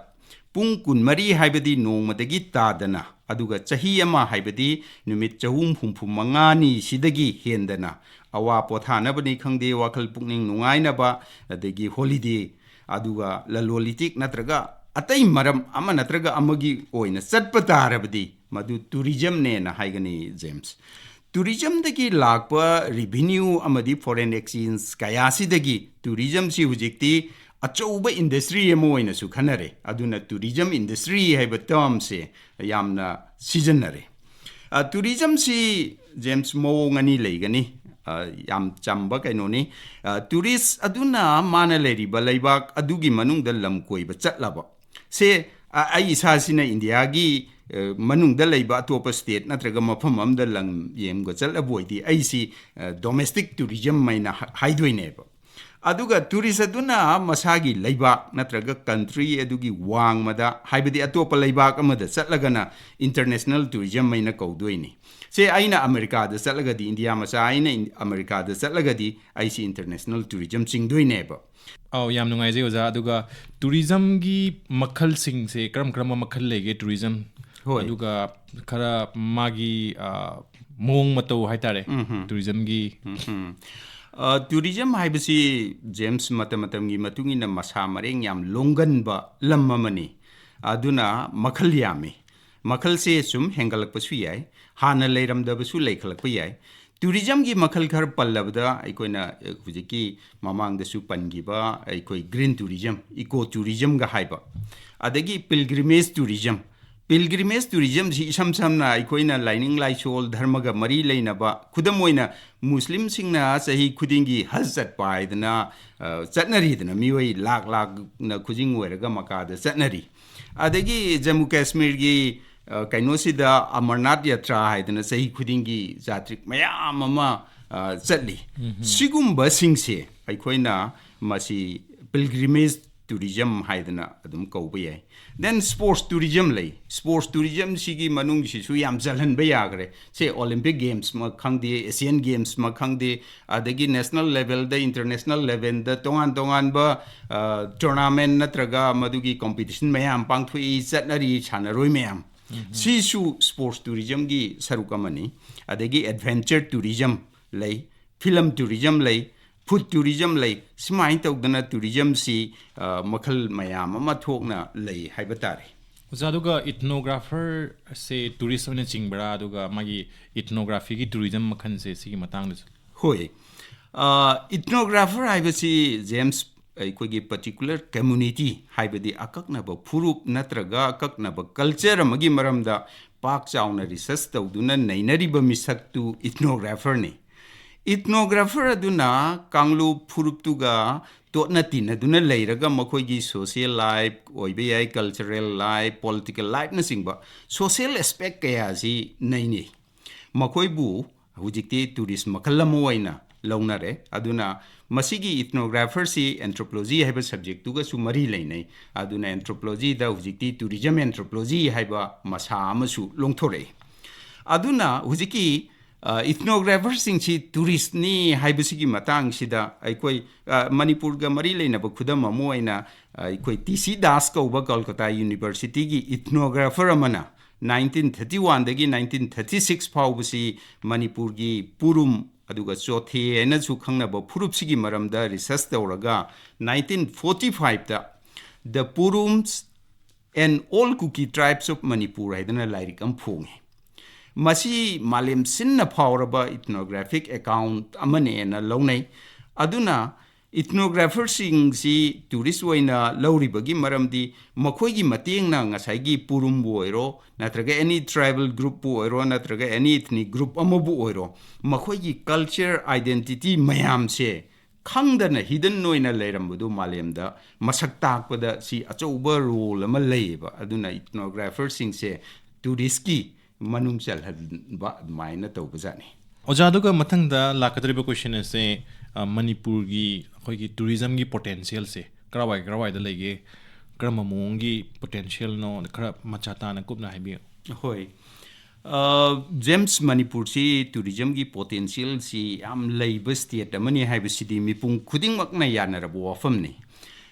ꯄꯨꯡ ꯀꯨꯟꯃꯔꯤ, ꯍꯥꯏꯕꯗꯤ ꯅꯣꯡꯃꯗꯒꯤ ꯇꯥꯗꯅ, ꯑꯗꯨꯒ ꯆꯍꯤ ꯑꯃ, ꯍꯥꯏꯕꯗꯤ ꯅꯨꯃꯤꯠ ꯆꯍꯨꯝ ꯍꯨꯝꯐꯨ ꯃꯉꯥꯅꯤ ꯁꯤꯗꯒꯤ ꯍꯦꯟꯗꯅ, ꯑꯋꯥ ꯄꯣꯊꯥꯅꯕꯅꯤ ꯈꯪꯗꯦ, ꯋꯥꯈꯜ ꯄꯨꯛꯅꯤꯡ ꯅꯨꯡꯉꯥꯏꯅꯕ, ꯑꯗꯒꯤ ꯍꯣꯂꯤꯗꯦ, ꯑꯗꯨꯒ ꯂꯂꯣꯟ ꯏꯇꯤꯛ ꯅꯠꯇ꯭ꯔꯒ ꯑꯇꯩ ꯃꯔꯝ ꯑꯃ ꯅꯠꯇ꯭ꯔꯒ ꯑꯃꯒꯤ ꯑꯣꯏꯅ ꯆꯠꯄ ꯇꯥꯔꯕꯗꯤ, ꯃꯗꯨ ꯇꯨꯔꯤꯖꯝꯅꯦꯅ ꯍꯥꯏꯒꯅꯤ, ꯖꯦꯝꯁ꯫ ꯇꯨꯔꯤꯖꯝꯗꯒꯤ ꯂꯥꯛꯄ ꯔꯤꯚꯤꯅ꯭ꯌꯨ ꯑꯃꯗꯤ ꯐꯣꯔꯦꯟ ꯑꯦꯛꯁꯆꯦꯟꯖ ꯀꯌꯥꯁꯤꯗꯒꯤ ꯇꯨꯔꯤꯖꯝꯁꯤ ꯍꯧꯖꯤꯛꯇꯤ ꯑꯆꯧꯕ ꯏꯟꯗꯁꯇ꯭ꯔꯤ ꯑꯃ ꯑꯣꯏꯅꯁꯨ ꯈꯟꯅꯔꯦ꯫ ꯑꯗꯨꯅ ꯇꯨꯔꯤꯖꯝ ꯏꯟꯗꯁꯇ꯭ꯔꯤ ꯍꯥꯏꯕ ꯇꯔꯝꯁꯦ ꯌꯥꯝꯅ ꯁꯤꯖꯤꯟꯅꯔꯦ꯫ ꯑ, ꯇꯨꯔꯤꯖꯝꯁꯤ, ꯖꯦꯝꯁ, ꯃꯑꯣꯡ ꯑꯅꯤ ꯂꯩꯒꯅꯤ꯫ ꯑ, ꯌꯥꯝ ꯆꯝꯕ ꯀꯩꯅꯣꯅꯤ꯫ ꯑ, ꯇꯨꯔꯤꯁ ꯑꯗꯨꯅ ꯃꯥꯅ ꯂꯩꯔꯤꯕ ꯂꯩꯕꯥꯛ ꯑꯗꯨꯒꯤ ꯃꯅꯨꯡꯗ ꯂꯝ ꯀꯣꯏꯕ ꯆꯠꯂꯕ ꯁꯦ, ꯑ, ꯑꯩ ꯏꯁꯥꯁꯤꯅ ꯏꯟꯗꯤꯌꯥꯒꯤ, ꯑ, ꯃꯅꯨꯡꯗ ꯂꯩꯕ ꯑꯇꯣꯞꯄ ꯁ꯭ꯇꯦꯠ ꯅꯠꯇ꯭ꯔꯒ ꯃꯐꯝ ꯑꯃꯗ ꯂꯝ ꯌꯦꯡꯕ ꯆꯠꯂꯕ ꯑꯣꯏꯗꯤ, ꯑꯩꯁꯤ, ꯑ, ꯗꯣꯃꯦꯁꯇꯤꯛ ꯇꯨꯔꯤꯖꯝ ꯍꯥꯏꯅ ꯍꯥ-, ꯍꯥꯏꯗꯣꯏꯅꯦꯕ꯫ ꯑꯗꯨꯒ ꯇꯨꯔꯤꯁ ꯑꯗꯨꯅ ꯃꯁꯥꯒꯤ ꯂꯩꯕꯥꯛ ꯅꯠꯇ꯭ꯔꯒ ꯀꯟꯇ꯭ꯔꯤ ꯑꯗꯨꯒꯤ ꯋꯥꯡꯃꯗ, ꯍꯥꯏꯕꯗꯤ ꯑꯇꯣꯞꯄ ꯂꯩꯕꯥꯛ ꯑꯃꯗ ꯆꯠꯂꯒꯅ ꯏꯟꯇꯔꯅꯦꯁꯅꯦꯜ ꯇꯨꯔꯤꯖꯝ ꯍꯥꯏꯅ ꯀꯧꯗꯣꯏꯅꯤ꯫ ꯁꯦ, ꯑꯩꯅ ꯑꯃꯦꯔꯤꯀꯥꯗ ꯆꯠꯂꯒꯗꯤ, ꯏꯟꯗꯤꯌꯥ ꯃꯆꯥ ꯑꯩꯅ ꯏꯟ-, ꯑꯃꯦꯔꯤꯀꯥꯗ ꯆꯠꯂꯒꯗꯤ, ꯑꯩꯁꯤ ꯏꯟꯇꯔꯅꯦꯁꯅꯦꯜ ꯇꯨꯔꯤꯖꯝ ꯆꯤꯡꯗꯣꯏꯅꯦꯕ꯫ ꯑꯧ, ꯌꯥꯝ ꯅꯨꯡꯉꯥꯏꯖꯩ ꯑꯣꯖꯥ꯫ ꯑꯗꯨꯒ ꯇꯨꯔꯤꯖꯝꯒꯤ ꯃꯈꯜꯁꯤꯡꯁꯦ ꯀꯔꯝ ꯀꯔꯝꯕ ꯃꯈꯜ ꯂꯩꯒꯦ ꯇꯨꯔꯤꯖꯝ? ꯍꯣꯏ꯫ ꯑꯗꯨꯒ ꯈꯔ ꯃꯥꯒꯤ, ꯑ, ꯃꯑꯣꯡ ꯃꯇꯧ ꯍꯥꯏꯇꯥꯔꯦ, ꯎꯝ ꯍꯝ꯫ Tourismꯒꯤ? ꯎꯝ ꯍꯝ꯫ ꯑ, tourism ꯍꯥꯏꯕꯁꯤ, ꯖꯦꯝꯁ, ꯃꯇꯝ ꯃꯇꯝꯒꯤ ꯃꯇꯨꯡ ꯏꯟꯅ ꯃꯁꯥ ꯃꯔꯦꯡ ꯌꯥꯝ ꯂꯣꯡꯒꯟꯕ ꯂꯝ ꯑꯃꯅꯤ꯫ ꯑꯗꯨꯅ ꯃꯈꯜ ꯌꯥꯝꯃꯤ꯫ ꯃꯈꯜꯁꯦ ꯁꯨꯝ ꯍꯦꯟꯒꯠꯂꯛꯄꯁꯨ ꯌꯥꯏ, ꯍꯥꯟꯅ ꯂꯩꯔꯝꯗꯕꯁꯨ ꯂꯩꯈꯠꯂꯛꯄ ꯌꯥꯏ꯫ Tourismꯒꯤ ꯃꯈꯜ ꯈꯔ ꯄꯜꯂꯕꯗ, ꯑꯩꯈꯣꯏꯅ, ꯑ, ꯍꯧꯖꯤꯛꯀꯤ ꯃꯃꯥꯡꯗꯁꯨ ꯄꯟꯈꯤꯕ ꯑꯩꯈꯣꯏ green tourism, eco tourismꯒ ꯍꯥꯏꯕ, ꯑꯗꯒꯤ pilgrimage tourism꯫ Pilgrimage tourismꯁꯤ ꯏꯁꯝ ꯁꯝꯅ ꯑꯩꯈꯣꯏꯅ ꯂꯥꯏꯅꯤꯡ ꯂꯥꯏꯁꯣꯜ ꯙꯔꯃꯒ ꯃꯔꯤ ꯂꯩꯅꯕ, ꯈꯨꯗꯝ ꯑꯣꯏꯅ ꯃꯨꯁꯂꯤꯝꯁꯤꯡꯅ ꯆꯍꯤ ꯈꯨꯗꯤꯡꯒꯤ ꯍꯖ ꯆꯠꯄ ꯍꯥꯏꯗꯅ, ꯑ, ꯆꯠꯅꯔꯤꯗꯅ, ꯃꯤꯑꯣꯏ ꯂꯥꯛ ꯂꯥꯛꯅ ꯈꯨꯖꯤꯡ ꯑꯣꯏꯔꯒ ꯃꯀꯥꯗ ꯆꯠꯅꯔꯤ꯫ ꯑꯗꯒꯤ ꯖꯝꯃꯨ ꯀꯥꯁꯃꯤꯔꯒꯤ, ꯑ, ꯀꯩꯅꯣꯁꯤꯗ ꯑꯃꯔꯅꯥꯊ ꯌꯥꯇ꯭ꯔꯥ ꯍꯥꯏꯗꯅ ꯆꯍꯤ ꯈꯨꯗꯤꯡꯒꯤ ꯖꯥꯇ꯭ꯔꯤꯛ ꯃꯌꯥꯝ ꯑꯃ, ꯑ, ꯆꯠꯂꯤ꯫ ꯎꯝ ꯍꯝ꯫ ꯁꯤꯒꯨꯝꯕꯁꯤꯡꯁꯦ ꯑꯩꯈꯣꯏꯅ ꯃꯁꯤ pilgrimage tourism ꯍꯥꯏꯗꯅ ꯑꯗꯨꯝ ꯀꯧꯕ ꯌꯥꯏ꯫ Then sports tourism ꯂꯩ꯫ Sports tourismꯁꯤꯒꯤ ꯃꯅꯨꯡꯁꯤꯁꯨ ꯌꯥꯝ ꯆꯜꯍꯟꯕ ꯌꯥꯈ꯭ꯔꯦ꯫ ꯁꯦ, Olympic Gamesꯃꯛ ꯈꯪꯗꯦ, Asian Gamesꯃꯛ ꯈꯪꯗꯦ, ꯑꯗꯒꯤ national levelꯗ, international levelꯗ ꯇꯣꯉꯥꯟ ꯇꯣꯉꯥꯟꯕ, ꯑ, tournament ꯅꯠꯇ꯭ꯔꯒ ꯃꯗꯨꯒꯤ competition ꯃꯌꯥꯝ ꯄꯥꯡꯊꯣꯛꯏ, ꯆꯠꯅꯔꯤ ꯁꯥꯟꯅꯔꯣꯏ ꯃꯌꯥꯝ꯫ ꯎꯝ ꯍꯝ꯫ ꯁꯤꯁꯨ sports tourismꯒꯤ ꯁꯔꯨꯛ ꯑꯃꯅꯤ꯫ ꯑꯗꯒꯤ adventure tourism ꯂꯩ, film tourism ꯂꯩ, food tourism ꯂꯩ꯫ ꯁꯨꯃꯥꯏꯅ ꯇꯧꯗꯅ tourismꯁꯤ, ꯑ, ꯃꯈꯜ ꯃꯌꯥꯝ ꯑꯃ ꯊꯣꯛꯅ ꯂꯩ ꯍꯥꯏꯕ ꯇꯥꯔꯦ꯫ ꯑꯣꯖꯥ, ꯑꯗꯨꯒ ethnographerꯁꯦ tourist ꯑꯣꯏꯅ ꯆꯤꯡꯕ꯭ꯔꯥ? ꯑꯗꯨꯒ ꯃꯥꯒꯤ ethnographyꯒꯤ tourism ꯃꯈꯜꯁꯦ, ꯁꯤꯒꯤ ꯃꯇꯥꯡꯗꯁꯨ? ꯍꯣꯏ꯫ ꯑ, ethnographer ꯍꯥꯏꯕꯁꯤ, ꯖꯦꯝꯁ, ꯑꯩꯈꯣꯏꯒꯤ particular community, ꯍꯥꯏꯕꯗꯤ ꯑꯀꯛꯅꯕ ꯐꯨꯔꯨꯞ ꯅꯠꯇ꯭ꯔꯒ ꯑꯀꯛꯅꯕ culture ꯑꯃꯒꯤ ꯃꯔꯝꯗ ꯄꯥꯛ ꯆꯥꯎꯅ research ꯇꯧꯗꯨꯅ ꯅꯩꯅꯔꯤꯕ ꯃꯤꯁꯛꯇꯨ ethnographerꯅꯤ꯫ Ethnographer ꯑꯗꯨꯅ ꯀꯥꯡꯂꯨꯞ ꯐꯨꯔꯨꯞꯇꯨꯒ ꯇꯣꯠꯅ ꯇꯤꯟꯅꯗꯨꯅ ꯂꯩꯔꯒ ꯃꯈꯣꯏꯒꯤ social life ꯑꯣꯏꯕ ꯌꯥꯏ, cultural life, political lifeꯅꯆꯤꯡꯕ social aspect ꯀꯌꯥ ꯑꯁꯤ ꯅꯩꯅꯩ꯫ ꯃꯈꯣꯏꯕꯨ ꯍꯧꯖꯤꯛꯇꯤ tourist ꯃꯈꯜ ꯑꯃ ꯑꯣꯏꯅ ꯂꯧꯅꯔꯦ꯫ ꯑꯗꯨꯅ ꯃꯁꯤꯒꯤ ethnographerꯁꯤ anthropology ꯍꯥꯏꯕ subjectꯇꯨꯒꯁꯨ ꯃꯔꯤ ꯂꯩꯅꯩ꯫ ꯑꯗꯨꯅ anthropologyꯗ ꯍꯧꯖꯤꯛꯇꯤ tourism anthropology ꯍꯥꯏꯕ ꯃꯁꯥ ꯑꯃꯁꯨ ꯂꯣꯡꯊꯣꯔꯛꯏ꯫ ꯑꯗꯨꯅ ꯍꯧꯖꯤꯛꯀꯤ, ꯑ, ethnographerꯁꯤꯡꯁꯤ touristꯅꯤ ꯍꯥꯏꯕꯁꯤꯒꯤ ꯃꯇꯥꯡꯁꯤꯗ ꯑꯩꯈꯣꯏ, ꯑ, ꯃꯅꯤꯄꯨꯔꯒ ꯃꯔꯤ ꯂꯩꯅꯕ ꯈꯨꯗꯝ ꯑꯃ ꯑꯣꯏꯅ, ꯑ, ꯑꯩꯈꯣꯏ ꯇꯤ ꯁꯤ ꯗꯥꯁ ꯀꯧꯕ ꯀꯜꯀꯇꯥ Universityꯒꯤ ethnographer ꯑꯃꯅ ꯅꯥꯏꯟꯇꯤꯟ ꯊꯥꯔꯇꯤ ꯋꯥꯟꯗꯒꯤ ꯅꯥꯏꯟꯇꯤꯟ ꯊꯥꯔꯇꯤ ꯁꯤꯛꯁ ꯐꯥꯎꯕꯁꯤ ꯃꯅꯤꯄꯨꯔꯒꯤ ꯄꯨꯔꯨꯝ, ꯑꯗꯨꯒ ꯆꯣꯊꯦ ꯍꯥꯏꯅꯁꯨ ꯈꯪꯅꯕ ꯐꯨꯔꯨꯞꯁꯤꯒꯤ ꯃꯔꯝꯗ ꯔꯤꯁꯔꯁ ꯇꯧꯔꯒ, ꯅꯥꯏꯟꯇꯤꯟ ꯐꯣꯔꯇꯤ ꯐꯥꯏꯚꯇ The Purums and All Kuki Tribes of Manipur ꯍꯥꯏꯗꯅ ꯂꯥꯏꯔꯤꯛ ꯑꯃ ꯐꯣꯡꯉꯤ꯫ ꯃꯁꯤ ꯃꯥꯂꯦꯝ ꯁꯤꯟꯅ ꯐꯥꯎꯔꯕ ethnographic account ꯑꯃꯅꯦꯅ ꯂꯧꯅꯩ꯫ ꯑꯗꯨꯅ ethnographerꯁꯤꯡꯁꯤ tourist ꯑꯣꯏꯅ ꯂꯧꯔꯤꯕꯒꯤ ꯃꯔꯝꯗꯤ ꯃꯈꯣꯏꯒꯤ ꯃꯇꯦꯡꯅ ꯉꯁꯥꯏꯒꯤ ꯄꯨꯔꯨꯝꯕꯨ ꯑꯣꯏꯔꯣ, ꯅꯠꯇ꯭ꯔꯒ any tribal groupꯄꯨ ꯑꯣꯏꯔꯣ, ꯅꯠꯇ꯭ꯔꯒ any ethnic group ꯑꯃꯕꯨ ꯑꯣꯏꯔꯣ, ꯃꯈꯣꯏꯒꯤ culture identity ꯃꯌꯥꯝꯁꯦ ꯈꯪꯗꯅ hidden ꯑꯣꯏꯅ ꯂꯩꯔꯝꯕꯗꯨ ꯃꯥꯂꯦꯝꯗ ꯃꯁꯛ ꯇꯥꯛꯄꯗ ꯁꯤ ꯑꯆꯧꯕ role ꯑꯃ ꯂꯩꯌꯦꯕ꯫ ꯑꯗꯨꯅ ethnographerꯁꯤꯡꯁꯦ touristꯀꯤ ꯃꯅꯨꯡ ꯆꯜꯍꯟꯕ ꯑꯗꯨꯃꯥꯏꯅ ꯇꯧꯕꯖꯥꯠꯅꯤ꯫ ꯑꯣꯖꯥ, ꯑꯗꯨꯒ ꯃꯊꯪꯗ ꯂꯥꯛꯀꯗꯧꯔꯤꯕ question ꯑꯁꯦ, ꯑ, ꯃꯅꯤꯄꯨꯔꯒꯤ ꯑꯩꯈꯣꯏꯒꯤ tourismꯒꯤ potentialꯁꯦ ꯀꯔꯥꯏꯋꯥꯏ ꯀꯔꯥꯏꯋꯥꯏꯗ ꯂꯩꯒꯦ, ꯀꯔꯝꯕ ꯃꯑꯣꯡꯒꯤ potentialꯅꯣ, ꯈꯔ ꯃꯆꯥ ꯇꯥꯅ ꯀꯨꯞꯅ ꯍꯥꯏꯕꯤꯌꯨ꯫ ꯍꯣꯏ꯫ ꯑ, ꯖꯦꯝꯁ, ꯃꯅꯤꯄꯨꯔꯁꯤ tourismꯒꯤ potentialꯁꯤ ꯌꯥꯝ ꯂꯩꯕ state ꯑꯃꯅꯤ ꯍꯥꯏꯕꯁꯤꯗꯤ ꯃꯤꯄꯨꯝ ꯈꯨꯗꯤꯡꯃꯛꯅ ꯌꯥꯅꯔꯕ ꯋꯥꯐꯝꯅꯤ꯫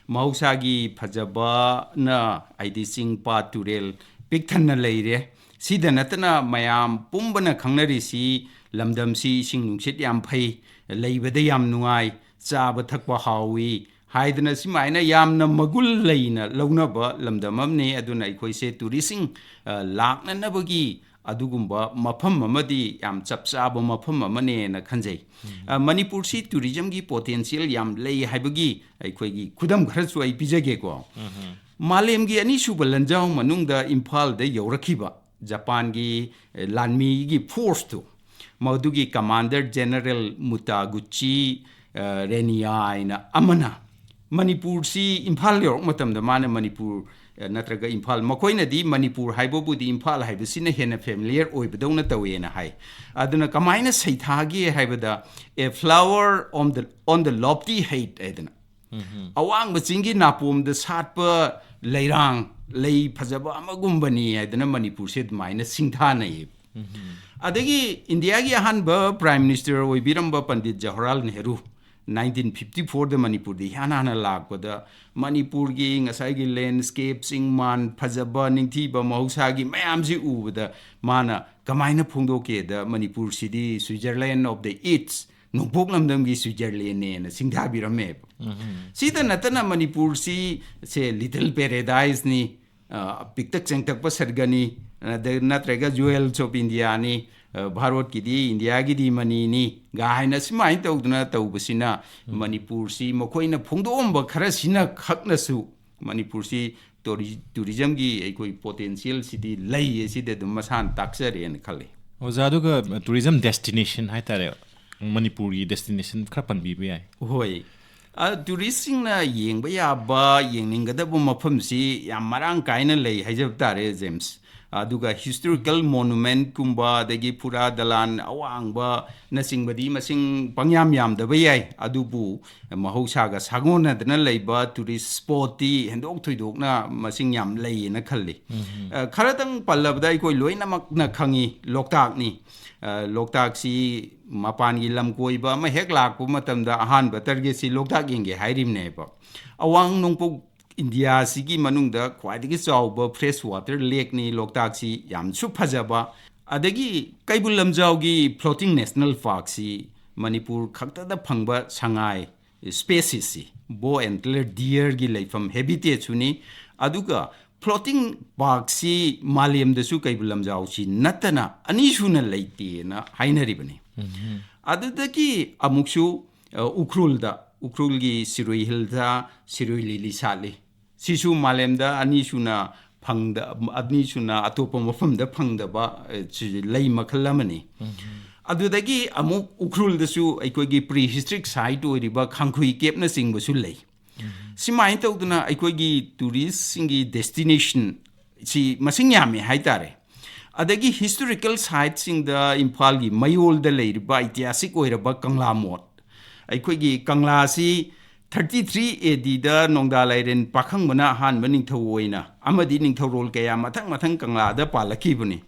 ꯃꯍꯧꯁꯥꯒꯤ ꯐꯖꯕꯅ, ꯍꯥꯏꯗꯤ ꯆꯤꯡ, ꯄꯥꯠ, ꯇꯨꯔꯦꯜ ꯄꯤꯛ ꯊꯟꯅ ꯂꯩꯔꯦ꯫ ꯁꯤꯗ ꯅꯠꯇꯅ ꯃꯌꯥꯝ ꯄꯨꯝꯕꯅ ꯈꯪꯅꯔꯤꯁꯤ ꯂꯝꯗꯝꯁꯤ ꯏꯁꯤꯡ ꯅꯨꯡꯁꯤꯠ ꯌꯥꯝ ꯐꯩ, ꯂꯩꯕꯗ ꯌꯥꯝ ꯅꯨꯡꯉꯥꯏ, ꯆꯥꯕ ꯊꯛꯄ ꯍꯥꯎꯏ ꯍꯥꯏꯗꯅ ꯁꯨꯃꯥꯏꯅ ꯌꯥꯝꯅ ꯃꯒꯨꯟ ꯂꯩꯅ ꯂꯧꯅꯕ ꯂꯝꯗꯝ ꯑꯃꯅꯤ꯫ ꯑꯗꯨꯅ ꯑꯩꯈꯣꯏꯁꯦ tourism, ꯑ, ꯂꯥꯛꯅꯅꯕꯒꯤ ꯑꯗꯨꯒꯨꯝꯕ ꯃꯐꯝ ꯑꯃꯗꯤ ꯌꯥꯝ ꯆꯞ ꯆꯥꯕ ꯃꯐꯝ ꯑꯃꯅꯦꯅ ꯈꯟꯖꯩ꯫ ꯑ, ꯃꯅꯤꯄꯨꯔꯁꯤ tourismꯒꯤ potential ꯌꯥꯝ ꯂꯩ ꯍꯥꯏꯕꯒꯤ ꯑꯩꯈꯣꯏꯒꯤ ꯈꯨꯗꯝ ꯈꯔꯁꯨ ꯑꯩ ꯄꯤꯖꯒꯦꯀꯣ꯫ ꯃꯥꯂꯦꯝꯒꯤ ꯑꯅꯤꯁꯨꯕ ꯂꯥꯟꯖꯥꯎ ꯃꯅꯨꯡꯗ ꯏꯝꯐꯥꯜꯗ ꯌꯧꯔꯛꯈꯤꯕ ꯖꯄꯥꯟꯒꯤ, ꯑ, ꯂꯥꯟꯃꯤꯒꯤ forceꯇꯨ, ꯃꯗꯨꯒꯤ Commander General ꯃꯨꯇꯥꯒꯨꯆꯤ, ꯑ, ꯔꯦꯅꯤꯌꯥ ꯍꯥꯏꯅ ꯑꯃꯅ ꯃꯅꯤꯄꯨꯔꯁꯤ ꯏꯝꯐꯥꯜ ꯌꯧꯔꯛꯄ ꯃꯇꯝꯗ ꯃꯥꯅ ꯃꯅꯤꯄꯨꯔ, ꯑ, ꯅꯠꯇ꯭ꯔꯒ ꯏꯝꯐꯥꯜ, ꯃꯈꯣꯏꯅꯗꯤ ꯃꯅꯤꯄꯨꯔ ꯍꯥꯏꯕꯕꯨꯗꯤ ꯏꯝꯐꯥꯜ ꯍꯥꯏꯕꯁꯤꯅ ꯍꯦꯟꯅ familiar ꯑꯣꯏꯕꯗꯧꯅ ꯇꯧꯋꯦꯅ ꯍꯥꯏ꯫ ꯑꯗꯨꯅ ꯀꯃꯥꯏꯅ ꯁꯩꯊꯥꯒꯦ ꯍꯥꯏꯕꯗ, "A flower on the, on the lofty height" ꯍꯥꯏꯗꯅ, ꯑꯋꯥꯡꯕ ꯆꯤꯡꯒꯤ ꯅꯥꯄꯣꯝꯗ ꯁꯥꯠꯄ ꯂꯩꯔꯥꯡ, ꯂꯩ ꯐꯖꯕ ꯑꯃꯒꯨꯝꯕꯅꯤ ꯍꯥꯏꯗꯅ ꯃꯅꯤꯄꯨꯔꯁꯦ ꯑꯗꯨꯃꯥꯏꯅ ꯁꯤꯡꯊꯥꯅꯩꯌꯦꯕ꯫ ꯑꯗꯒꯤ ꯏꯟꯗꯤꯌꯥꯒꯤ ꯑꯍꯥꯟꯕ Prime Minister ꯑꯣꯏꯕꯤꯔꯝꯕ ꯄꯟꯗꯤꯠ ꯖꯋꯥꯍꯔꯂꯥꯜ ꯅꯦꯍꯔꯨ, ꯅꯥꯏꯟꯇꯤꯟ ꯐꯤꯐꯇꯤ ꯐꯣꯔꯗ ꯃꯅꯤꯄꯨꯔꯗ ꯏꯍꯥꯟ ꯍꯥꯟꯅ ꯂꯥꯛꯄꯗ ꯃꯅꯤꯄꯨꯔꯒꯤ ꯉꯁꯥꯏꯒꯤ ꯂꯦꯟꯁ꯭ꯀꯦꯞ, ꯆꯤꯡ ꯃꯥꯟ ꯐꯖꯕ, ꯅꯤꯡꯊꯤꯕ ꯃꯍꯧꯁꯥꯒꯤ ꯃꯌꯥꯝꯁꯤ ꯎꯕꯗ ꯃꯥꯅ ꯀꯃꯥꯏꯅ ꯐꯣꯡꯗꯣꯛꯀꯦꯗ, "ꯃꯅꯤꯄꯨꯔꯁꯤꯗꯤ Switzerland of the East, ꯅꯣꯡꯄꯣꯛ ꯂꯝꯗꯝꯒꯤ ꯁ꯭ꯋꯤꯖꯔꯂꯦꯟꯅꯦꯅ" ꯁꯤꯡꯊꯥꯕꯤꯔꯝꯃꯦꯕ꯫ ꯁꯤꯗ ꯅꯠꯇꯅ ꯃꯅꯤꯄꯨꯔꯁꯤ ꯁꯦ ꯂꯤꯇꯜ ꯄꯦꯔꯦꯗꯥꯏꯁꯅꯤ, ꯑ, ꯄꯤꯛꯇꯛ ꯆꯦꯡꯇꯛꯄ ꯁꯔꯒꯅꯤ, ꯑꯗ ꯅꯠꯇ꯭ꯔꯒ Jewels of Indiaꯅꯤ, ꯑ, ꯚꯥꯔꯠꯀꯤꯗꯤ, ꯏꯟꯗꯤꯌꯥꯒꯤꯗꯤ ꯃꯅꯤꯅꯤ ꯒꯥꯏꯅ ꯁꯨꯃꯥꯏꯅ ꯇꯧꯗꯅ ꯇꯧꯕꯁꯤꯅ ꯃꯅꯤꯄꯨꯔꯁꯤ ꯃꯈꯣꯏꯅ ꯐꯣꯡꯗꯣꯛꯑꯝꯕ ꯈꯔꯁꯤꯅ ꯈꯛꯅꯁꯨ ꯃꯅꯤꯄꯨꯔꯁꯤ ꯇꯨꯔꯤ-, ꯇꯨꯔꯤꯖꯝꯒꯤ ꯑꯩꯈꯣꯏ ꯄꯣꯇꯦꯟꯁꯤꯌꯦꯜꯁꯤꯗꯤ ꯂꯩꯌꯦ, ꯁꯤꯗꯤ ꯑꯗꯨꯝ ꯃꯁꯥꯅ ꯇꯥꯛꯆꯔꯦꯅ ꯈꯜꯂꯤ꯫ ꯑꯣꯖꯥ, ꯑꯗꯨꯒ ꯇꯨꯔꯤꯖꯝ ꯗꯦꯁꯇꯤꯅꯦꯁꯟ ꯍꯥꯏꯇꯥꯔꯦ, ꯃꯅꯤꯄꯨꯔꯒꯤ ꯗꯦꯁꯇꯤꯅꯦꯁꯟ ꯈꯔ ꯄꯟꯕꯤꯕ ꯌꯥꯏ꯫ ꯍꯣꯏ꯫ ꯑ, ꯇꯨꯔꯤꯁꯁꯤꯡꯅ ꯌꯦꯡꯕ ꯌꯥꯕ, ꯌꯦꯡꯅꯤꯡꯒꯗꯕ ꯃꯐꯝꯁꯤ ꯌꯥꯝ ꯃꯔꯥꯡ ꯀꯥꯏꯅ ꯂꯩ ꯍꯥꯏꯖꯕ ꯇꯥꯔꯦ, ꯖꯦꯝꯁ꯫ ꯑꯗꯨꯒ ꯍꯤꯁꯇꯣꯔꯤꯀꯦꯜ ꯃꯣꯅꯨꯃꯦꯟꯠꯀꯨꯝꯕ, ꯑꯗꯒꯤ ꯐꯨꯔꯥ ꯗꯂꯥꯟ ꯑꯋꯥꯡꯕꯅꯆꯤꯡꯕꯗꯤ ꯃꯁꯤꯡ ꯄꯪꯌꯥꯝ ꯌꯥꯝꯗꯕ ꯌꯥꯏ, ꯑꯗꯨꯕꯨ ꯃꯍꯧꯁꯥꯒ ꯁꯥꯒꯣꯟꯅꯗꯅ ꯂꯩꯕ ꯇꯨꯔꯤꯁ ꯁ꯭ꯄꯣꯠꯇꯤ ꯍꯦꯟꯗꯣꯛ ꯊꯣꯏꯗꯣꯛꯅ ꯃꯁꯤꯡ ꯌꯥꯝ ꯂꯩꯌꯦꯅ ꯈꯜꯂꯤ꯫ ꯑ, ꯈꯔꯇꯪ ꯄꯜꯂꯕꯗ ꯑꯩꯈꯣꯏ ꯂꯣꯏꯅꯃꯛꯅ ꯈꯪꯉꯤ, ꯂꯣꯛꯇꯥꯛꯅꯤ꯫ ꯑ, ꯂꯣꯛꯇꯥꯛꯁꯤ ꯃꯄꯥꯟꯒꯤ ꯂꯝ ꯀꯣꯏꯕ ꯑꯃ ꯍꯦꯛ ꯂꯥꯛꯄ ꯃꯇꯝꯗ ꯑꯍꯥꯟꯕ ꯇꯥꯔꯒꯦꯠꯁꯤ ꯂꯣꯛꯇꯥꯛ ꯌꯦꯡꯒꯦ ꯍꯥꯏꯔꯤꯕꯅꯦꯕ꯫ ꯑꯋꯥꯡ ꯅꯣꯡꯄꯣꯛ ꯏꯟꯗꯤꯌꯥꯁꯤꯒꯤ ꯃꯅꯨꯡꯗ ꯈ꯭ꯋꯥꯏꯗꯒꯤ ꯆꯥꯎꯕ ꯐ꯭ꯔꯦꯁ ꯋꯥꯇꯔ ꯂꯦꯛꯅꯤ ꯂꯣꯛꯇꯥꯛꯁꯤ, ꯌꯥꯝꯁꯨ ꯐꯖꯕ꯫ ꯑꯗꯒꯤ ꯀꯩꯕꯨꯜ ꯂꯝꯖꯥꯎꯒꯤ ꯐ꯭ꯂꯣꯇꯤꯡ ꯅꯦꯁꯅꯦꯜ ꯄꯥꯔꯛꯁꯤ ꯃꯅꯤꯄꯨꯔ ꯈꯛꯇꯗ ꯐꯪꯕ ꯁꯉꯥꯏ ꯁ꯭ꯄꯦꯁꯤꯁꯁꯤ, ꯕꯣ ꯑꯦꯟꯇꯂꯔ ꯗꯤꯌꯔꯒꯤ ꯂꯩꯐꯝ ꯍꯦꯕꯤꯇꯦꯠꯁꯨꯅꯤ꯫ ꯑꯗꯨꯒ ꯐ꯭ꯂꯣꯇꯤꯡ ꯄꯥꯔꯛꯁꯤ ꯃꯥꯂꯦꯝꯗꯁꯨ ꯀꯩꯕꯨꯜ ꯂꯝꯖꯥꯎꯁꯤ ꯅꯠꯇꯅ ꯑꯅꯤꯁꯨꯅ ꯂꯩꯇꯦꯅ ꯍꯥꯏꯅꯔꯤꯕꯅꯤ꯫ ꯑꯗꯨꯗꯒꯤ ꯑꯃꯨꯛꯁꯨ, ꯑ, ꯎꯈ꯭ꯔꯨꯜꯗ, ꯎꯈ꯭ꯔꯨꯜꯒꯤ ꯁꯤꯔꯣꯏ ꯍꯤꯜꯗ ꯁꯤꯔꯣꯏ ꯂꯤꯂꯤ ꯁꯥꯠꯂꯤ꯫ ꯁꯤꯁꯨ ꯃꯥꯂꯦꯝꯗ ꯑꯅꯤꯁꯨꯅ ꯐꯪꯗ-, ꯑꯅꯤꯁꯨꯅ ꯑꯇꯣꯞꯄ ꯃꯐꯝꯗ ꯐꯪꯗꯕ, ꯑ, ꯁꯤ ꯂꯩ ꯃꯈꯜ ꯑꯃꯅꯤ꯫ ꯑꯗꯨꯗꯒꯤ ꯑꯃꯨꯛ ꯎꯈ꯭ꯔꯨꯜꯗꯁꯨ ꯑꯩꯈꯣꯏꯒꯤ ꯄ꯭ꯔꯤ ꯍꯤꯁꯇ꯭ꯔꯤꯛ ꯁꯥꯏꯠ ꯑꯣꯏꯔꯤꯕ ꯈꯥꯡꯈꯨꯏ ꯀꯦꯞꯅꯆꯤꯡꯕꯁꯨ ꯂꯩ꯫ ꯁꯨꯃꯥꯏꯅ ꯇꯧꯗꯅ ꯑꯩꯈꯣꯏꯒꯤ ꯇꯨꯔꯤꯁꯁꯤꯡꯒꯤ ꯗꯦꯁꯇꯤꯅꯦꯁꯟ ꯁꯤ ꯃꯁꯤꯡ ꯌꯥꯝꯃꯤ ꯍꯥꯏꯇꯥꯔꯦ꯫ ꯑꯗꯒꯤ ꯍꯤꯁꯇꯣꯔꯤꯀꯦꯜ ꯁꯥꯏꯠꯁꯤꯡꯗ ꯏꯝꯐꯥꯜꯒꯤ ꯃꯌꯣꯜꯗ ꯂꯩꯔꯤꯕ ꯑꯩꯇꯤꯍꯥꯁꯤꯛ ꯑꯣꯏꯔꯕ ꯀꯪꯂꯥ ꯃꯣꯠ, ꯑꯩꯈꯣꯏꯒꯤ ꯀꯪꯂꯥꯁꯤ ꯊꯥꯔꯇꯤ ꯊ꯭ꯔꯤ ꯑꯦ ꯗꯤꯗ ꯅꯣꯡꯗꯥ ꯂꯥꯏꯔꯦꯟ ꯄꯥꯈꯪꯕꯅ ꯑꯍꯥꯟꯕ ꯅꯤꯡꯊꯧ ꯑꯣꯏꯅ ꯑꯃꯗꯤ ꯅꯤꯡꯊꯧꯔꯣꯜ ꯀꯌꯥ ꯃꯊꯪ ꯃꯊꯪ ꯀꯪꯂꯥꯗ ꯄꯥꯜꯂꯛꯈꯤꯕꯅꯤ꯫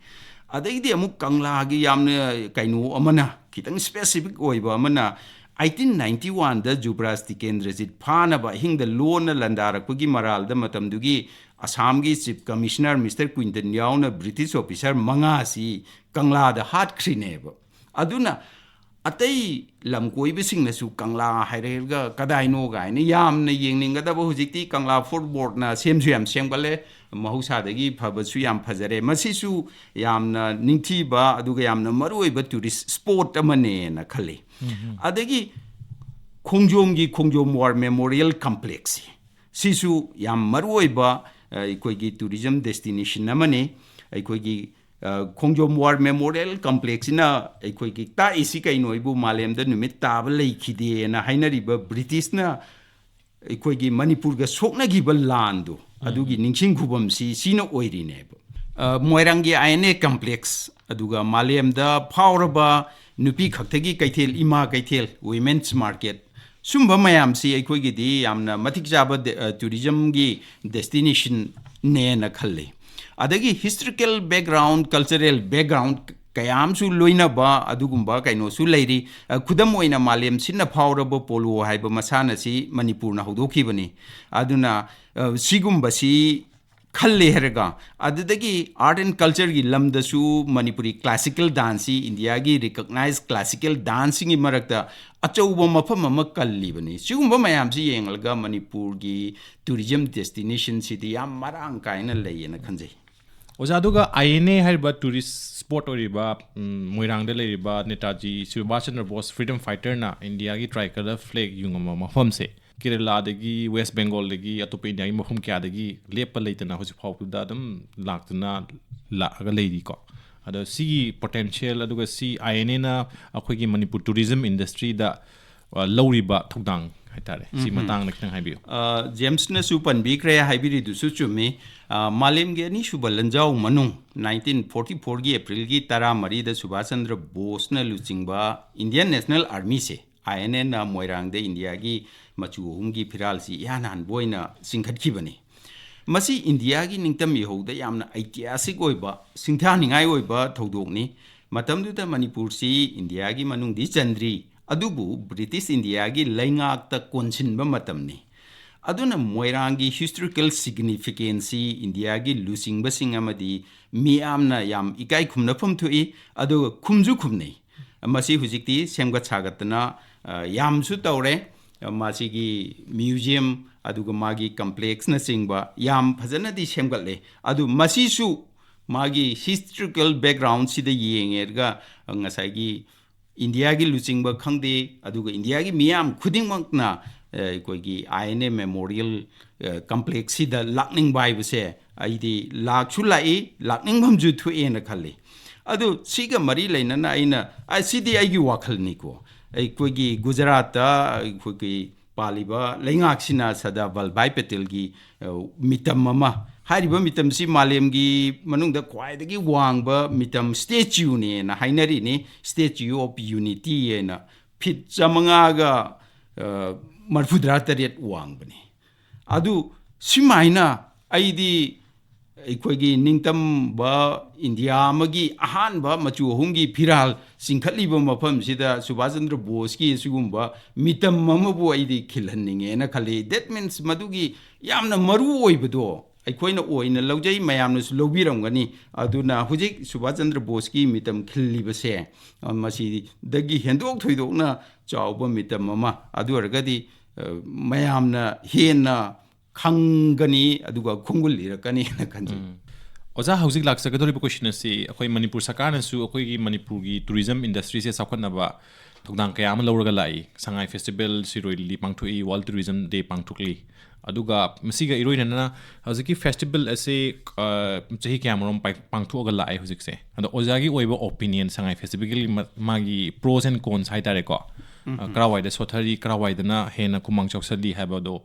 ꯑꯗꯩꯗꯤ ꯑꯃꯨꯛ ꯀꯪꯂꯥꯒꯤ ꯌꯥꯝꯅ ꯀꯩꯅꯣ ꯑꯃꯅ, ꯈꯤꯇꯪ ꯁ꯭ꯄꯦꯁꯤꯐꯤꯛ ꯑꯣꯏꯕ ꯑꯃꯅ, ꯑꯩꯠꯇꯤꯟ ꯅꯥꯏꯟꯇꯤ ꯋꯥꯟꯗ ꯖꯨꯕꯔꯥꯖ ꯇꯤꯀꯦꯟꯗ꯭ꯔꯖꯤꯠ ꯐꯥꯅꯕ ꯑꯍꯤꯡꯗ ꯂꯣꯟꯅ ꯂꯥꯟꯗꯥꯔꯛꯄꯒꯤ ꯃꯔꯥꯜꯗ ꯃꯇꯝꯗꯨꯒꯤ ꯑꯁꯥꯝꯒꯤ ꯆꯤꯐ ꯀꯃꯤꯁꯅꯔ ꯃꯤꯁꯇꯔ ꯀ꯭ꯋꯤꯟꯇꯟ ꯌꯥꯎꯅ ꯕ꯭ꯔꯤꯇꯤꯁ ꯑꯣꯐꯤꯁꯥꯔ ꯃꯉꯥꯁꯤ ꯀꯪꯂꯥꯗ ꯍꯥꯠꯈ꯭ꯔꯤꯅꯦꯕ꯫ ꯑꯗꯨꯅ ꯑꯇꯩ ꯂꯝ ꯀꯣꯏꯕꯁꯤꯡꯅꯁꯨ ꯀꯪꯂꯥ ꯍꯥꯏꯔꯒ ꯀꯗꯥꯏꯅꯣ ꯀꯥꯏꯅ ꯌꯥꯝꯅ ꯌꯦꯡꯅꯤꯡꯒꯗꯕ, ꯍꯧꯖꯤꯛꯇꯤ ꯀꯪꯂꯥ ꯐꯨꯠ ꯕꯣꯔꯗꯅ ꯁꯦꯝꯁꯨ ꯌꯥꯝ ꯁꯦꯝꯒꯠꯂꯦ, ꯃꯍꯧꯁꯥꯗꯒꯤ ꯐꯕꯁꯨ ꯌꯥꯝ ꯐꯖꯔꯦ꯫ ꯃꯁꯤꯁꯨ ꯌꯥꯝꯅ ꯅꯤꯡꯊꯤꯕ ꯑꯗꯨꯒ ꯌꯥꯝꯅ ꯃꯔꯨꯑꯣꯏꯕ ꯇꯨꯔꯤꯁ ꯁ꯭ꯄꯣꯠ ꯑꯃꯅꯦꯅ ꯈꯜꯂꯤ꯫ ꯑꯗꯒꯤ ꯈꯣꯡꯖꯣꯝꯒꯤ ꯈꯣꯡꯖꯣꯝ ꯋꯥꯔ ꯃꯦꯃꯣꯔꯤꯌꯦꯜ ꯀꯝꯄ꯭ꯂꯦꯛꯁꯁꯤ, ꯁꯤꯁꯨ ꯌꯥꯝ ꯃꯔꯨꯑꯣꯏꯕ, ꯑ, ꯑꯩꯈꯣꯏꯒꯤ ꯇꯨꯔꯤꯖꯝ ꯗꯦꯁꯇꯤꯅꯦꯁꯟ ꯑꯃꯅꯤ꯫ ꯑꯩꯈꯣꯏꯒꯤ, ꯑ, ꯈꯣꯡꯖꯣꯝ ꯋꯥꯔ ꯃꯦꯃꯣꯔꯤꯌꯦꯜ ꯀꯝꯄ꯭ꯂꯦꯛꯁꯁꯤꯅ ꯑꯩꯈꯣꯏꯒꯤ ꯇꯥꯛꯏꯁꯤ ꯀꯩꯅꯣ, ꯑꯩꯕꯨ ꯃꯥꯂꯦꯝꯗ ꯅꯨꯃꯤꯠ ꯇꯥꯕ ꯂꯩꯈꯤꯗꯦꯅ ꯍꯥꯏꯅꯔꯤꯕ ꯕ꯭ꯔꯤꯇꯤꯁꯅ ꯑꯩꯈꯣꯏꯒꯤ ꯃꯅꯤꯄꯨꯔꯒ ꯁꯣꯛꯅꯈꯤꯕ ꯂꯥꯟꯗꯣ, ꯑꯗꯨꯒꯤ ꯅꯤꯡꯁꯤꯡ ꯈꯨꯕꯝꯁꯤ ꯁꯤꯅ ꯑꯣꯏꯔꯤꯅꯦꯕ꯫ ꯑ, ꯃꯣꯏꯔꯥꯡꯒꯤ ꯑꯥꯏ ꯑꯦꯟ ꯑꯦ ꯀꯝꯄ꯭ꯂꯦꯛꯁ, ꯑꯗꯨꯒ ꯃꯥꯂꯦꯝꯗ ꯐꯥꯎꯔꯕ ꯅꯨꯄꯤ ꯈꯛꯇꯒꯤ ꯀꯩꯊꯦꯜ, ꯏꯃꯥ ꯀꯩꯊꯦꯜ, ꯋꯤꯃꯦꯟꯁ ꯃꯥꯔꯀꯦꯠ, ꯁꯨꯝꯕ ꯃꯌꯥꯝꯁꯤ ꯑꯩꯈꯣꯏꯒꯤꯗꯤ ꯌꯥꯝꯅ ꯃꯇꯤꯛ ꯆꯥꯕ ꯗꯦ-, ꯑ, ꯇꯨꯔꯤꯖꯝꯒꯤ ꯗꯦꯁꯇꯤꯅꯦꯁꯟꯅꯦꯅ ꯈꯜꯂꯤ꯫ ꯑꯗꯒꯤ ꯍꯤꯁꯇꯣꯔꯤꯀꯦꯜ ꯕꯦꯛꯒ꯭ꯔꯥꯎꯟ, ꯀꯜꯆꯔꯦꯜ ꯕꯦꯛꯒ꯭ꯔꯥꯎꯟ ꯀꯌꯥ ꯑꯃꯁꯨ ꯂꯣꯏꯅꯕ ꯑꯗꯨꯒꯨꯝꯕ ꯀꯩꯅꯣꯁꯨ ꯂꯩꯔꯤ꯫ ꯑ, ꯈꯨꯗꯝ ꯑꯣꯏꯅ ꯃꯥꯂꯦꯝ ꯁꯤꯟꯅ ꯐꯥꯎꯔꯕ ꯄꯣꯂꯣ ꯍꯥꯏꯕ ꯃꯁꯥꯟꯅꯁꯤ ꯃꯅꯤꯄꯨꯔꯅ ꯍꯧꯗꯣꯛꯈꯤꯕꯅꯤ꯫ ꯑꯗꯨꯅ, ꯑ, ꯁꯤꯒꯨꯝꯕꯁꯤ ꯈꯜꯂꯦ ꯍꯥꯏꯔꯒ, ꯑꯗꯨꯗꯒꯤ ꯑꯥꯔꯠ ꯑꯦꯟ ꯀꯜꯆꯔꯒꯤ ꯂꯝꯗꯁꯨ ꯃꯅꯤꯄꯨꯔꯤ ꯀ꯭ꯂꯥꯁꯤꯀꯦꯜ ꯗꯥꯟꯁꯁꯤ ꯏꯟꯗꯤꯌꯥꯒꯤ ꯔꯤꯀꯛꯅꯥꯏꯖ ꯀ꯭ꯂꯥꯁꯤꯀꯦꯜ ꯗꯥꯟꯁꯁꯤꯡꯒꯤ ꯃꯔꯛꯇ ꯑꯆꯧꯕ ꯃꯐꯝ ꯑꯃ ꯀꯜꯂꯤꯕꯅꯤ꯫ ꯁꯤꯒꯨꯝꯕ ꯃꯌꯥꯝꯁꯤ ꯌꯦꯡꯂꯒ ꯃꯅꯤꯄꯨꯔꯒꯤ ꯇꯨꯔꯤꯖꯝ ꯗꯦꯁꯇꯤꯅꯦꯁꯟꯁꯤꯗꯤ ꯌꯥꯝ ꯃꯔꯥꯡ ꯀꯥꯏꯅ ꯂꯩꯌꯦꯅ ꯈꯟꯖꯩ꯫ ꯑꯣꯖꯥ, ꯑꯗꯨꯒ ꯑꯥꯏ ꯑꯦꯟ ꯑꯦ ꯍꯥꯏꯔꯤꯕ ꯇꯨꯔꯤꯁ ꯁ꯭ꯄꯣꯠ ꯑꯣꯏꯔꯤꯕ, ꯎꯝ, ꯃꯣꯏꯔꯥꯡꯗ ꯂꯩꯔꯤꯕ ꯅꯦꯇꯥꯖꯤ ꯁꯨꯚꯥꯁ ꯆꯟꯗ꯭ꯔ ꯕꯣꯁ ꯐ꯭ꯔꯤꯗꯝ ꯐꯥꯏꯇꯔꯅ ꯏꯟꯗꯤꯌꯥꯒꯤ ꯇ꯭ꯔꯥꯏ ꯀꯂꯔ ꯐ꯭ꯂꯦꯒ ꯌꯨꯡꯉꯝꯕ ꯃꯐꯝꯁꯦ, ꯀꯦꯔꯂꯥꯗꯒꯤ, ꯋꯦꯁ ꯕꯦꯡꯒꯣꯜꯗꯒꯤ, ꯑꯇꯣꯞꯄ ꯏꯟꯗꯤꯌꯥꯒꯤ ꯃꯐꯝ ꯀꯌꯥꯗꯒꯤ ꯂꯦꯞꯄ ꯂꯩꯇꯅ ꯍꯧꯖꯤꯛ ꯐꯥꯎꯕꯗ ꯑꯗꯨꯝ ꯂꯥꯛꯇꯨꯅ ꯂꯥꯛꯑꯒ ꯂꯩꯔꯤꯀꯣ꯫ ꯑꯗꯣ ꯁꯤꯒꯤ ꯄꯣꯇꯦꯟꯁꯤꯌꯦꯜ, ꯑꯗꯨꯒ ꯁꯤ ꯑꯥꯏ ꯑꯦꯟ ꯑꯦꯅ ꯑꯩꯈꯣꯏꯒꯤ ꯃꯅꯤꯄꯨꯔ ꯇꯨꯔꯤꯖꯝ ꯏꯟꯗꯁꯇ꯭ꯔꯤꯗ, ꯑ, ꯂꯧꯔꯤꯕ ꯊꯧꯗꯥꯡ ꯍꯥꯏꯇꯥꯔꯦ, ꯁꯤ ꯃꯇꯥꯡꯗ ꯈꯤꯇꯪ ꯍꯥꯏꯕꯤꯌꯨ꯫ ꯑ, ꯖꯦꯝꯁꯅꯁꯨ ꯄꯟꯕꯤꯈ꯭ꯔꯦ, ꯍꯥꯏꯕꯤꯔꯤꯗꯨꯁꯨ ꯆꯨꯝꯃꯤ꯫ ꯑ, ꯃꯥꯂꯦꯝꯒꯤ ꯑꯅꯤꯁꯨꯕ ꯂꯥꯟꯖꯥꯎ ꯃꯅꯨꯡ, ꯅꯥꯏꯟꯇꯤꯟ ꯐꯣꯔꯇꯤ ꯐꯣꯔꯒꯤ ꯑꯦꯄ꯭ꯔꯤꯜꯒꯤ ꯇꯔꯥꯃꯔꯤꯗ ꯁꯨꯚꯥꯁ ꯆꯟꯗ꯭ꯔ ꯕꯣꯁꯅ ꯂꯨꯆꯤꯡꯕ ꯏꯟꯗꯤꯌꯟ ꯅꯦꯁꯅꯦꯜ ꯑꯥꯔꯃꯤꯁꯦ, ꯑꯥꯏ ꯑꯦꯟ ꯑꯦꯅ ꯃꯣꯏꯔꯥꯡꯗ ꯏꯟꯗꯤꯌꯥꯒꯤ ꯃꯆꯨ ꯑꯍꯨꯝꯒꯤ ꯐꯤꯔꯥꯜꯁꯤ ꯏꯍꯥꯟ ꯍꯥꯟꯕ ꯑꯣꯏꯅ ꯆꯤꯡꯈꯠꯈꯤꯕꯅꯤ꯫ ꯃꯁꯤ ꯏꯟꯗꯤꯌꯥꯒꯤ ꯅꯤꯡꯇꯝ ꯏꯍꯧꯗ ꯌꯥꯝꯅ ꯑꯩꯇꯤꯍꯥꯁꯤꯛ ꯑꯣꯏꯕ, ꯁꯤꯡꯊꯥꯅꯤꯡꯉꯥꯏ ꯑꯣꯏꯕ ꯊꯧꯗꯣꯛꯅꯤ꯫ ꯃꯇꯝꯗꯨꯗ ꯃꯅꯤꯄꯨꯔꯁꯤ ꯏꯟꯗꯤꯌꯥꯒꯤ ꯃꯅꯨꯡꯗꯤ ꯆꯟꯗ꯭ꯔꯤ, ꯑꯗꯨꯕꯨ ꯕ꯭ꯔꯤꯇꯤꯁ ꯏꯟꯗꯤꯌꯥꯒꯤ ꯂꯩꯉꯥꯛꯇ ꯀꯣꯟꯁꯤꯟꯕ ꯃꯇꯝꯅꯤ꯫ ꯑꯗꯨꯅ ꯃꯣꯏꯔꯥꯡꯒꯤ historical significance ꯁꯤ ꯏꯟꯗꯤꯌꯥꯒꯤ ꯂꯨꯆꯤꯡꯕꯁꯤꯡ ꯑꯃꯗꯤ ꯃꯤꯌꯥꯝꯅ ꯌꯥꯝ ꯏꯀꯥꯏ ꯈꯨꯝꯅꯐꯝ ꯊꯣꯛꯏ, ꯑꯗꯨꯒ ꯈꯨꯝꯁꯨ ꯈꯨꯝꯅꯩ꯫ ꯃꯁꯤ ꯍꯧꯖꯤꯛꯇꯤ ꯁꯦꯝꯒꯠ ꯁꯥꯒꯠꯇꯅ, ꯑ, ꯌꯥꯝꯁꯨ ꯇꯧꯔꯦ꯫ ꯃꯁꯤꯒꯤ museum, ꯑꯗꯨꯒ ꯃꯥꯒꯤ complexꯅꯆꯤꯡꯕ ꯌꯥꯝ ꯐꯖꯅꯗꯤ ꯁꯦꯝꯒꯠꯂꯦ꯫ ꯑꯗꯨ ꯃꯁꯤꯁꯨ ꯃꯥꯒꯤ historical background ꯁꯤꯗ ꯌꯦꯡꯉꯦꯔꯒ ꯉꯁꯥꯏꯒꯤ ꯏꯟꯗꯤꯌꯥꯒꯤ ꯂꯨꯆꯤꯡꯕ ꯈꯪꯗꯦ, ꯑꯗꯨꯒ ꯏꯟꯗꯤꯌꯥꯒꯤ ꯃꯤꯌꯥꯝ ꯈꯨꯗꯤꯡꯃꯛꯅ, ꯑ, ꯑꯩꯈꯣꯏꯒꯤ I N A Memorial, ꯑ, complex ꯁꯤꯗ ꯂꯥꯛꯅꯤꯡꯕ ꯍꯥꯏꯕꯁꯦ ꯑꯩꯗꯤ ꯂꯥꯛꯁꯨ ꯂꯥꯛꯏ, ꯂꯥꯛꯅꯤꯡꯐꯝꯁꯨ ꯊꯣꯛꯑꯦꯅ ꯈꯜꯂꯤ꯫ ꯑꯗꯨ ꯁꯤꯒ ꯃꯔꯤ ꯂꯩꯅꯅ ꯑꯩꯅ, ꯑ, ꯁꯤꯗꯤ ꯑꯩꯒꯤ ꯋꯥꯈꯜꯅꯤꯀꯣ, ꯑꯩꯈꯣꯏꯒꯤ ꯒꯨꯖꯔꯥꯠꯇ ꯑꯩꯈꯣꯏꯒꯤ ꯄꯥꯜꯂꯤꯕ ꯂꯩꯉꯥꯛꯁꯤꯅ ꯁꯔꯗꯥꯔ ꯚꯜꯚꯥꯏ ꯄꯇꯦꯜꯒꯤ, ꯑ, ꯃꯤꯇꯝ ꯑꯃ, ꯍꯥꯏꯔꯤꯕ ꯃꯤꯇꯝꯁꯤ ꯃꯥꯂꯦꯝꯒꯤ ꯃꯅꯨꯡꯗ ꯈ꯭ꯋꯥꯏꯗꯒꯤ ꯋꯥꯡꯕ ꯃꯤꯇꯝ, statue ꯅꯦꯅ ꯍꯥꯏꯅꯔꯤꯅꯤ, Statue of Unity ꯍꯥꯏꯅ꯫ ꯐꯤꯠ ꯆꯥꯃꯉꯥꯒ, ꯑ, ꯃꯔꯐꯨꯇꯔꯥ ꯇꯔꯦꯠ ꯋꯥꯡꯕꯅꯤ꯫ ꯑꯗꯨ ꯁꯨꯃꯥꯏꯅ ꯑꯩꯗꯤ ꯑꯩꯈꯣꯏꯒꯤ ꯅꯤꯡꯇꯝꯕ ꯏꯟꯗꯤꯌꯥ ꯑꯃꯒꯤ ꯑꯍꯥꯟꯕ ꯃꯆꯨ ꯑꯍꯨꯝꯒꯤ ꯐꯤꯔꯥꯜ ꯆꯤꯡꯈꯠꯂꯤꯕ ꯃꯐꯝꯁꯤꯗ ꯁꯨꯚꯥꯁ ꯆꯟꯗ꯭ꯔ ꯕꯣꯁꯀꯤ ꯑꯁꯤꯒꯨꯝꯕ ꯃꯤꯇꯝ ꯑꯃꯕꯨ ꯑꯩꯗꯤ ꯈꯤꯜꯍꯟꯅꯤꯡꯉꯦꯅ ꯈꯜꯂꯤ꯫ That means ꯃꯗꯨꯒꯤ ꯌꯥꯝꯅ ꯃꯔꯨ ꯑꯣꯏꯕꯗꯣ ꯑꯩꯈꯣꯏꯅ ꯑꯣꯏꯅ ꯂꯧꯖꯩ, ꯃꯌꯥꯝꯅꯁꯨ ꯂꯧꯕꯤꯔꯝꯒꯅꯤ꯫ ꯑꯗꯨꯅ ꯍꯧꯖꯤꯛ ꯁꯨꯚꯥꯁ ꯆꯟꯗ꯭ꯔ ꯕꯣꯁꯀꯤ ꯃꯤꯇꯝ ꯈꯤꯜꯂꯤꯕꯁꯦ, ꯑ, ꯃꯁꯤꯗꯒꯤ ꯍꯦꯟꯗꯣꯛ ꯊꯣꯏꯗꯣꯛꯅ ꯆꯥꯎꯕ ꯃꯤꯇꯝ ꯑꯃ, ꯑꯗꯨ ꯑꯣꯏꯔꯒꯗꯤ, ꯑ, ꯃꯌꯥꯝꯅ ꯍꯦꯟꯅ ꯈꯪꯒꯅꯤ, ꯑꯗꯨꯒ ꯈꯣꯡꯒꯨꯜ ꯂꯤꯔꯛꯀꯅꯤꯅ ꯈꯟꯖꯩ꯫ ꯎꯝ꯫ ꯑꯣꯖꯥ, ꯍꯧꯖꯤꯛ ꯂꯥꯛꯆꯒꯗꯧꯔꯤꯕ question ꯑꯁꯤ ꯑꯩꯈꯣꯏ ꯃꯅꯤꯄꯨꯔ ꯁꯔꯀꯥꯔꯅꯁꯨ ꯑꯩꯈꯣꯏꯒꯤ ꯃꯅꯤꯄꯨꯔꯒꯤ tourism industry ꯁꯦ ꯆꯥꯎꯈꯠꯅꯕ ꯊꯧꯗꯥꯡ ꯀꯌꯥ ꯑꯃ ꯂꯧꯔꯒ ꯂꯥꯛꯏ꯫ ꯁꯉꯥꯏ Festival, ꯁꯤꯔꯣꯏ ꯂꯤꯂꯤ ꯄꯥꯡꯊꯣꯛꯏ, World Tourism Day ꯄꯥꯡꯊꯣꯛꯂꯤ꯫ ꯑꯗꯨꯒ ꯃꯁꯤꯒ ꯏꯔꯣꯏꯅꯅ ꯍꯧꯖꯤꯛꯀꯤ festival ꯑꯁꯤ, ꯑ, ꯆꯍꯤ ꯀꯌꯥꯃꯔꯣꯝ ꯄꯥꯏ-, ꯄꯥꯡꯊꯣꯛꯑꯒ ꯂꯥꯛꯑꯦ ꯍꯧꯖꯤꯛꯁꯦ꯫ ꯑꯗꯣ ꯑꯣꯖꯥꯒꯤ ꯑꯣꯏꯕ opinion, ꯁꯉꯥꯏ festival ꯒꯤ ꯃ-, ꯃꯥꯒꯤ pros and cons ꯍꯥꯏꯇꯥꯔꯦꯀꯣ, ꯑ, ꯎꯝ꯫ ꯀꯔꯥꯏꯋꯥꯏꯗ ꯁꯣꯊꯔꯤ, ꯀꯔꯥꯏꯋꯥꯏꯗꯅ ꯍꯦꯟꯅ ꯈꯨꯃꯥꯡ ꯆꯥꯎꯁꯜꯂꯤ ꯍꯥꯏꯕꯗꯣ꯫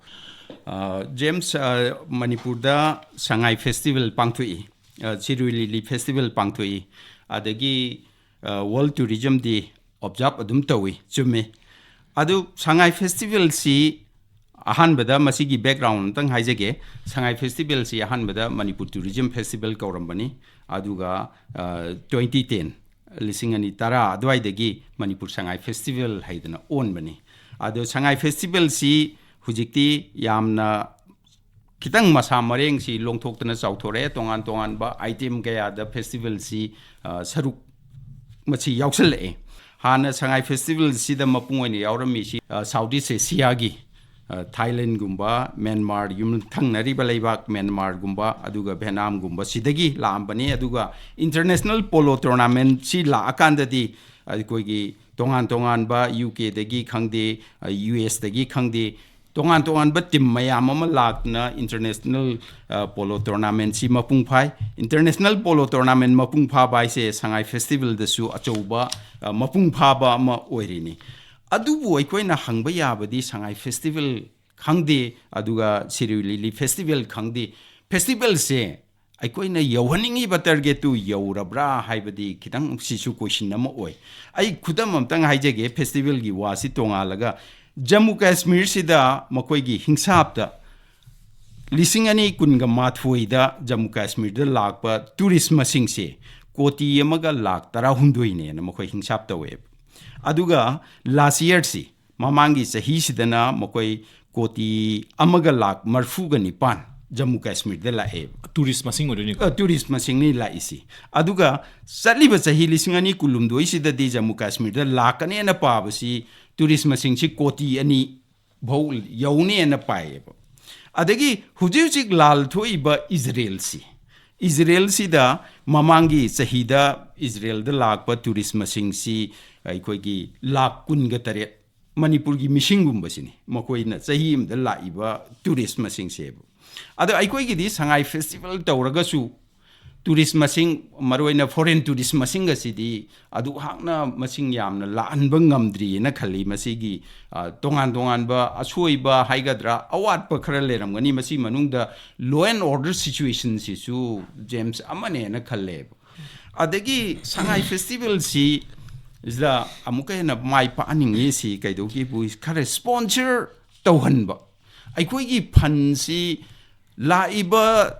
ꯑ, ꯖꯦꯝꯁ, ꯑ, ꯃꯅꯤꯄꯨꯔꯗ ꯁꯉꯥꯏ festival ꯄꯥꯡꯊꯣꯛꯏ, ꯑ, ꯁꯤꯔꯣꯏ ꯂꯤꯂꯤ festival ꯄꯥꯡꯊꯣꯛꯏ, ꯑꯗꯒꯤ, ꯑ, World Tourism Day observe ꯑꯗꯨꯝ ꯇꯧꯏ, ꯆꯨꯝꯃꯤ꯫ ꯑꯗꯨ ꯁꯉꯥꯏ festival ꯁꯤ ꯑꯍꯥꯟꯕꯗ ꯃꯁꯤꯒꯤ background ꯑꯝꯇꯪ ꯍꯥꯏꯖꯒꯦ꯫ ꯁꯉꯥꯏ festival ꯁꯤ ꯑꯍꯥꯟꯕꯗ ꯃꯅꯤꯄꯨꯔ Tourism Festival ꯀꯧꯔꯝꯕꯅꯤ, ꯑꯗꯨꯒ, ꯑ, twenty ten, ꯂꯤꯁꯤꯡ ꯑꯅꯤ ꯇꯔꯥ ꯑꯗꯨꯋꯥꯏꯗꯒꯤ ꯃꯅꯤꯄꯨꯔ ꯁꯉꯥꯏ ꯐꯦꯁꯇꯤꯚꯦꯜ ꯍꯥꯏꯗꯅ ꯑꯣꯟꯕꯅꯤ꯫ ꯑꯗꯣ ꯁꯉꯥꯏ ꯐꯦꯁꯇꯤꯚꯦꯜꯁꯤ ꯍꯧꯖꯤꯛꯇꯤ ꯌꯥꯝꯅ ꯈꯤꯇꯪ ꯃꯁꯥ ꯃꯔꯦꯡꯁꯤ ꯂꯣꯡꯊꯣꯛꯇꯅ ꯆꯥꯎꯊꯣꯔꯛꯑꯦ꯫ ꯇꯣꯉꯥꯟ ꯇꯣꯉꯥꯟꯕ ꯑꯥꯏꯇꯦꯝ ꯀꯌꯥꯗ ꯐꯦꯁꯇꯤꯚꯦꯜꯁꯤ, ꯑ, ꯁꯔꯨꯛ ꯃꯁꯤ ꯌꯥꯎꯁꯜꯂꯛꯑꯦ꯫ ꯍꯥꯟꯅ ꯁꯉꯥꯏ ꯐꯦꯁꯇꯤꯚꯦꯜꯁꯤꯗ ꯃꯄꯨꯡ ꯑꯣꯏꯅ ꯌꯥꯎꯔꯝꯃꯤꯁꯤ, ꯑ, ꯁꯥꯎꯠ ꯏꯁ ꯑꯦꯁꯤꯌꯥꯒꯤ, ꯑ, ꯊꯥꯏꯂꯦꯟꯒꯨꯝꯕ, ꯃ꯭ꯌꯥꯟꯃꯥꯔ, ꯌꯨꯝꯊꯪꯅꯔꯤꯕ ꯂꯩꯕꯥꯛ ꯃ꯭ꯌꯥꯟꯃꯥꯔꯒꯨꯝꯕ, ꯑꯗꯨꯒ ꯚꯦꯠꯅꯥꯝꯒꯨꯝꯕ ꯁꯤꯗꯒꯤ ꯂꯥꯛꯑꯝꯕꯅꯤ꯫ ꯑꯗꯨꯒ ꯏꯟꯇꯔꯅꯦꯁꯅꯦꯜ ꯄꯣꯂꯣ ꯇꯣꯔꯅꯥꯃꯦꯟꯁꯤ ꯂꯥꯛꯑꯀꯥꯟꯗꯗꯤ ꯑꯩꯈꯣꯏꯒꯤ ꯇꯣꯉꯥꯟ ꯇꯣꯉꯥꯟꯕ ꯌꯨ ꯀꯦꯗꯒꯤ ꯈꯪꯗꯦ, ꯑ, ꯌꯨ ꯑꯦꯁꯇꯒꯤ ꯈꯪꯗꯦ, ꯇꯣꯉꯥꯟ ꯇꯣꯉꯥꯟꯕ ꯇꯤꯝ ꯃꯌꯥꯝ ꯑꯃ ꯂꯥꯛꯇꯨꯅ ꯏꯟꯇꯔꯅꯦꯁꯅꯦꯜ, ꯑ, ꯄꯣꯂꯣ ꯇꯣꯔꯅꯥꯃꯦꯟꯁꯤ ꯃꯄꯨꯡ ꯐꯥꯏ꯫ ꯏꯟꯇꯔꯅꯦꯁꯅꯦꯜ ꯄꯣꯂꯣ ꯇꯣꯔꯅꯥꯃꯦꯟ ꯃꯄꯨꯡ ꯐꯥꯕ ꯍꯥꯏꯁꯦ ꯁꯉꯥꯏ ꯐꯦꯁꯇꯤꯚꯦꯜꯗꯁꯨ ꯑꯆꯧꯕ, ꯑ, ꯃꯄꯨꯡ ꯐꯥꯕ ꯑꯃ ꯑꯣꯏꯔꯤꯅꯤ꯫ ꯑꯗꯨꯕꯨ ꯑꯩꯈꯣꯏꯅ ꯍꯪꯕ ꯌꯥꯕꯗꯤ ꯁꯉꯥꯏ ꯐꯦꯁꯇꯤꯚꯦꯜ ꯈꯪꯗꯦ, ꯑꯗꯨꯒ ꯁꯤꯔꯣꯏ ꯂꯤꯂꯤ ꯐꯦꯁꯇꯤꯚꯦꯜ ꯈꯪꯗꯦ, ꯐꯦꯁꯇꯤꯚꯦꯜꯁꯦ ꯑꯩꯈꯣꯏꯅ ꯌꯧꯍꯟꯅꯤꯡꯉꯤꯕ ꯇꯥꯔꯒꯦꯠꯇꯨ ꯌꯧꯔꯕ꯭ꯔꯥ ꯍꯥꯏꯕꯗꯤ ꯈꯤꯇꯪ ꯁꯤꯁꯨ ꯀꯣꯏꯁꯟ ꯑꯃ ꯑꯣꯏ꯫ ꯑꯩ ꯈꯨꯗꯝ ꯑꯝꯇꯪ ꯍꯥꯏꯖꯒꯦ, ꯐꯦꯁꯇꯤꯚꯦꯜꯒꯤ ꯋꯥꯁꯤ ꯇꯣꯉꯥꯜꯂꯒ, ꯖꯝꯃꯨ ꯀꯥꯁꯃꯤꯔꯁꯤꯗ ꯃꯈꯣꯏꯒꯤ ꯍꯤꯡꯁꯥꯞꯇ ꯂꯤꯁꯤꯡ ꯑꯅꯤ ꯀꯨꯟꯒ ꯃꯥꯊꯣꯏꯗ ꯖꯝꯃꯨ ꯀꯥꯁꯃꯤꯔꯗ ꯂꯥꯛꯄ ꯇꯨꯔꯤꯁ ꯃꯁꯤꯡꯁꯦ ꯀꯣꯇꯤ ꯑꯃꯒ ꯂꯥꯛ ꯇꯔꯥꯍꯨꯝꯗꯣꯏꯅꯦꯅ ꯃꯈꯣꯏ ꯍꯤꯡꯁꯥꯞ ꯇꯧꯋꯦꯕ꯫ ꯑꯗꯨꯒ ꯂꯥꯁ ꯌꯔꯁꯤ, ꯃꯃꯥꯡꯒꯤ ꯆꯍꯤꯁꯤꯗꯅ ꯃꯈꯣꯏ ꯀꯣꯇꯤ ꯑꯃꯒ ꯂꯥꯛ ꯃꯔꯐꯨꯒ ꯅꯤꯄꯥꯟ ꯖꯝꯃꯨ ꯀꯥꯁꯃꯤꯔꯗ ꯂꯥꯛꯑꯦꯕ꯫ ꯇꯨꯔꯤꯁ ꯃꯁꯤꯡ ꯑꯣꯏꯗꯣꯏꯅꯤꯀꯣ꯫ ꯑ, ꯇꯨꯔꯤꯁ ꯃꯁꯤꯡꯅꯤ ꯂꯥꯛꯏꯁꯤ꯫ ꯑꯗꯨꯒ ꯆꯠꯂꯤꯕ ꯆꯍꯤ ꯂꯤꯁꯤꯡ ꯑꯅꯤ ꯀꯨꯟꯍꯨꯝꯗꯣꯏꯁꯤꯗꯗꯤ ꯖꯝꯃꯨ ꯀꯥꯁꯃꯤꯔꯗ ꯂꯥꯛꯀꯅꯦꯅ ꯄꯥꯕꯁꯤ ꯇꯨꯔꯤꯁ ꯃꯁꯤꯡꯁꯤ ꯀꯣꯇꯤ ꯑꯅꯤ ꯐꯧ ꯌꯧꯅꯦꯅ ꯄꯥꯏꯌꯦꯕ꯫ ꯑꯗꯒꯤ ꯍꯧꯖꯤꯛ ꯍꯧꯖꯤꯛ ꯂꯥꯜ ꯊꯣꯛꯏꯕ ꯏꯖꯔꯦꯜꯁꯤ, ꯏꯖꯔꯦꯜꯁꯤꯗ ꯃꯃꯥꯡꯒꯤ ꯆꯍꯤꯗ ꯏꯖꯔꯦꯜꯗ ꯂꯥꯛꯄ ꯇꯨꯔꯤꯁ ꯃꯁꯤꯡꯁꯤ ꯑꯩꯈꯣꯏꯒꯤ ꯂꯥꯛ ꯀꯨꯟꯒ ꯇꯔꯦꯠ, ꯃꯅꯤꯄꯨꯔꯒꯤ ꯃꯤꯁꯤꯡꯒꯨꯝꯕꯁꯤꯅꯤ ꯃꯈꯣꯏꯅ ꯆꯍꯤ ꯑꯃꯗ ꯂꯥꯛꯏꯕ ꯇꯨꯔꯤꯁ ꯃꯁꯤꯡꯁꯦꯕ꯫ ꯑꯗꯣ ꯑꯩꯈꯣꯏꯒꯤꯗꯤ ꯁꯉꯥꯏ ꯐꯦꯁꯇꯤꯚꯦꯜ ꯇꯧꯔꯒꯁꯨ ꯇꯨꯔꯤꯁ ꯃꯁꯤꯡ, ꯃꯔꯨꯑꯣꯏꯅ ꯐꯣꯔꯦꯟ ꯇꯨꯔꯤꯁ ꯃꯁꯤꯡ ꯑꯁꯤꯗꯤ ꯑꯗꯨꯛ ꯍꯥꯛꯅ ꯃꯁꯤꯡ ꯌꯥꯝꯅ ꯂꯥꯛꯍꯟꯕ ꯉꯝꯗ꯭ꯔꯤꯑꯅ ꯈꯜꯂꯤ꯫ ꯃꯁꯤꯒꯤ, ꯑ, ꯇꯣꯉꯥꯟ ꯇꯣꯉꯥꯟꯕ ꯑꯁꯣꯏꯕ ꯍꯥꯏꯒꯗ꯭ꯔꯥ, ꯑꯋꯥꯠꯄ ꯈꯔ ꯂꯩꯔꯝꯒꯅꯤ꯫ ꯃꯁꯤ ꯃꯅꯨꯡꯗ law and order situationꯁꯤꯁꯨ, ꯖꯦꯝꯁ, ꯑꯃꯅꯦꯅ ꯈꯜꯂꯦꯕ꯫ ꯑꯗꯒꯤ ꯁꯉꯥꯏ ꯐꯦꯁꯇꯤꯚꯦꯜꯁꯤ ꯁꯤꯗ ꯑꯃꯨꯛꯀ ꯍꯦꯟꯅ ꯃꯥꯏ ꯄꯥꯛꯍꯟꯅꯤꯡꯉꯤ꯫ ꯁꯤ ꯀꯩꯗꯧꯒꯦꯕꯨ, ꯈꯔ ꯁ꯭ꯄꯣꯟꯁꯔ ꯇꯧꯍꯟꯕ꯫ ꯑꯩꯈꯣꯏꯒꯤ ꯐꯟꯁꯤ ꯂꯥꯛꯏꯕ,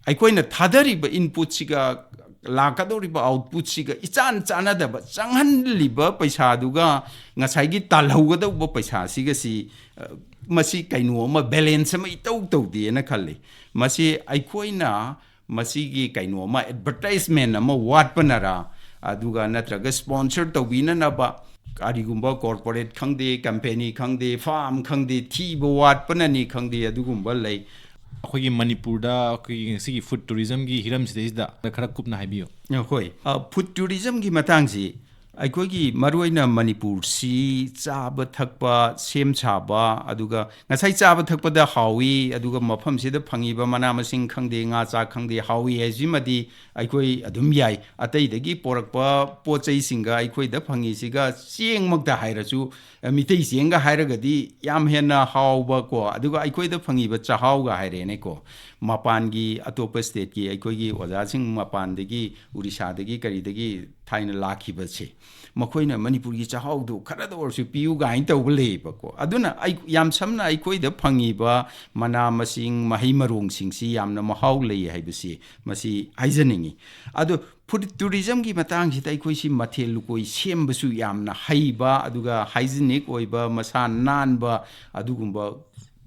ꯑꯩꯈꯣꯏꯅ ꯊꯥꯗꯔꯤꯕ ꯏꯟꯄꯨꯠꯁꯤꯒ ꯂꯥꯛꯀꯗꯧꯔꯤꯕ ꯑꯥꯎꯠꯄꯨꯠꯁꯤꯒ ꯏꯆꯥꯟ ꯆꯥꯟꯅꯗꯕ, ꯆꯪꯍꯜꯂꯤꯕ ꯄꯩꯁꯥꯗꯨꯒ ꯉꯁꯥꯏꯒꯤ ꯇꯥꯜꯍꯧꯒꯗꯧꯕ ꯄꯩꯁꯥꯁꯤꯒꯁꯤ, ꯑ, ꯃꯁꯤ ꯀꯩꯅꯣ ꯑꯃ, ꯕꯦꯂꯦꯟꯁ ꯑꯃ ꯏꯇꯧ ꯇꯧꯗꯦꯅ ꯈꯜꯂꯤ꯫ ꯃꯁꯤ ꯑꯩꯈꯣꯏꯅ ꯃꯁꯤꯒꯤ ꯀꯩꯅꯣ ꯑꯃ, ꯑꯦꯗꯚꯔꯇꯥꯏꯖꯃꯦꯟ ꯑꯃ ꯋꯥꯠꯄꯅꯔꯥ, ꯑꯗꯨꯒ ꯅꯠꯇ꯭ꯔꯒ ꯁ꯭ꯄꯣꯟꯁꯔ ꯇꯧꯕꯤꯅꯅꯕ ꯀꯔꯤꯒꯨꯝꯕ ꯀꯣꯔꯄꯣꯔꯦꯠ ꯈꯪꯗꯦ, ꯀꯝꯄꯦꯅꯤ ꯈꯪꯗꯦ, ꯐꯥꯔꯝ ꯈꯪꯗꯦ, ꯊꯤꯕ ꯋꯥꯠꯄꯅꯅꯤ ꯈꯪꯗꯦ, ꯑꯗꯨꯒꯨꯝꯕ ꯂꯩ꯫ ꯑꯩꯈꯣꯏꯒꯤ ꯃꯅꯤꯄꯨꯔꯗ ꯑꯩꯈꯣꯏꯒꯤ ꯉꯁꯤꯒꯤ ꯐꯨꯗ ꯇꯨꯔꯤꯖꯝꯒꯤ ꯍꯤꯔꯝꯁꯤꯗꯩꯁꯤꯗ ꯈꯔ ꯀꯨꯞꯅ ꯍꯥꯏꯕꯤꯌꯨ꯫ ꯍꯣꯏ, ꯑ, ꯐꯨꯗ ꯇꯨꯔꯤꯖꯝꯒꯤ ꯃꯇꯥꯡꯁꯤ ꯑꯩꯈꯣꯏꯒꯤ ꯃꯔꯨꯑꯣꯏꯅ ꯃꯅꯤꯄꯨꯔꯁꯤ ꯆꯥꯕ ꯊꯛꯄ, ꯁꯦꯝ ꯁꯥꯕ, ꯑꯗꯨꯒ ꯉꯁꯥꯏ ꯆꯥꯕ ꯊꯛꯄꯗ ꯍꯥꯎꯏ, ꯑꯗꯨꯒ ꯃꯐꯝꯁꯤꯗ ꯐꯪꯉꯤꯕ ꯃꯅꯥ ꯃꯁꯤꯡ ꯈꯪꯗꯦ, ꯉꯥ ꯆꯥꯛ ꯈꯪꯗꯦ, ꯍꯥꯎꯏ ꯍꯥꯏꯁꯤꯃꯗꯤ ꯑꯩꯈꯣꯏ ꯑꯗꯨꯝ ꯌꯥꯏ꯫ ꯑꯇꯩꯗꯒꯤ ꯄꯣꯔꯛꯄ ꯄꯣꯠ ꯆꯩꯁꯤꯡꯒ ꯑꯩꯈꯣꯏꯗ ꯐꯪꯉꯤꯁꯤꯒ ꯆꯦꯡꯃꯛꯇ ꯍꯥꯏꯔꯁꯨ, ꯑ, ꯃꯤꯇꯩ ꯆꯦꯡꯒ ꯍꯥꯏꯔꯒꯗꯤ ꯌꯥꯝ ꯍꯦꯟꯅ ꯍꯥꯎꯕꯀꯣ, ꯑꯗꯨꯒ ꯑꯩꯈꯣꯏꯗ ꯐꯪꯉꯤꯕ ꯆꯥꯛꯍꯥꯎꯒ ꯍꯥꯏꯔꯦꯅꯦꯀꯣ, ꯃꯄꯥꯟꯒꯤ ꯑꯇꯣꯞꯄ ꯁ꯭ꯇꯦꯠꯀꯤ ꯑꯩꯈꯣꯏꯒꯤ ꯑꯣꯖꯥꯁꯤꯡ ꯃꯄꯥꯟꯗꯒꯤ, ꯎꯔꯤꯁꯥꯗꯒꯤ ꯀꯔꯤꯗꯒꯤ ꯊꯥꯏꯅ ꯂꯥꯛꯈꯤꯕꯁꯦ, ꯃꯈꯣꯏꯅ ꯃꯅꯤꯄꯨꯔꯒꯤ ꯆꯥꯛꯍꯥꯎꯗꯨ ꯈꯔꯗ ꯑꯣꯏꯔꯁꯨ ꯄꯤꯌꯨ ꯀꯥꯏꯅ ꯇꯧꯕ ꯂꯩꯌꯦꯕꯀꯣ꯫ ꯑꯗꯨꯅ ꯑꯩ, ꯌꯥꯝ ꯁꯝꯅ ꯑꯩꯈꯣꯏꯗ ꯐꯪꯉꯤꯕ ꯃꯅꯥ ꯃꯁꯤꯡ, ꯃꯍꯩ ꯃꯔꯣꯡꯁꯤꯡꯁꯤ ꯌꯥꯝꯅ ꯃꯍꯥꯎ ꯂꯩ ꯍꯥꯏꯕꯁꯤ ꯃꯁꯤ ꯍꯥꯏꯖꯅꯤꯡꯉꯤ꯫ ꯑꯗꯣ ꯐꯨꯗ ꯇꯨꯔꯤꯖꯝꯒꯤ ꯃꯇꯥꯡꯁꯤꯗ ꯑꯩꯈꯣꯏꯁꯤ ꯃꯊꯦꯜ ꯂꯨꯀꯣꯏ ꯁꯦꯝꯕꯁꯨ ꯌꯥꯝꯅ ꯍꯩꯕ, ꯑꯗꯨꯒ ꯍꯥꯏꯖꯤꯅꯤꯛ ꯑꯣꯏꯕ, ꯃꯁꯥ ꯅꯥꯟꯕ, ꯑꯗꯨꯒꯨꯝꯕ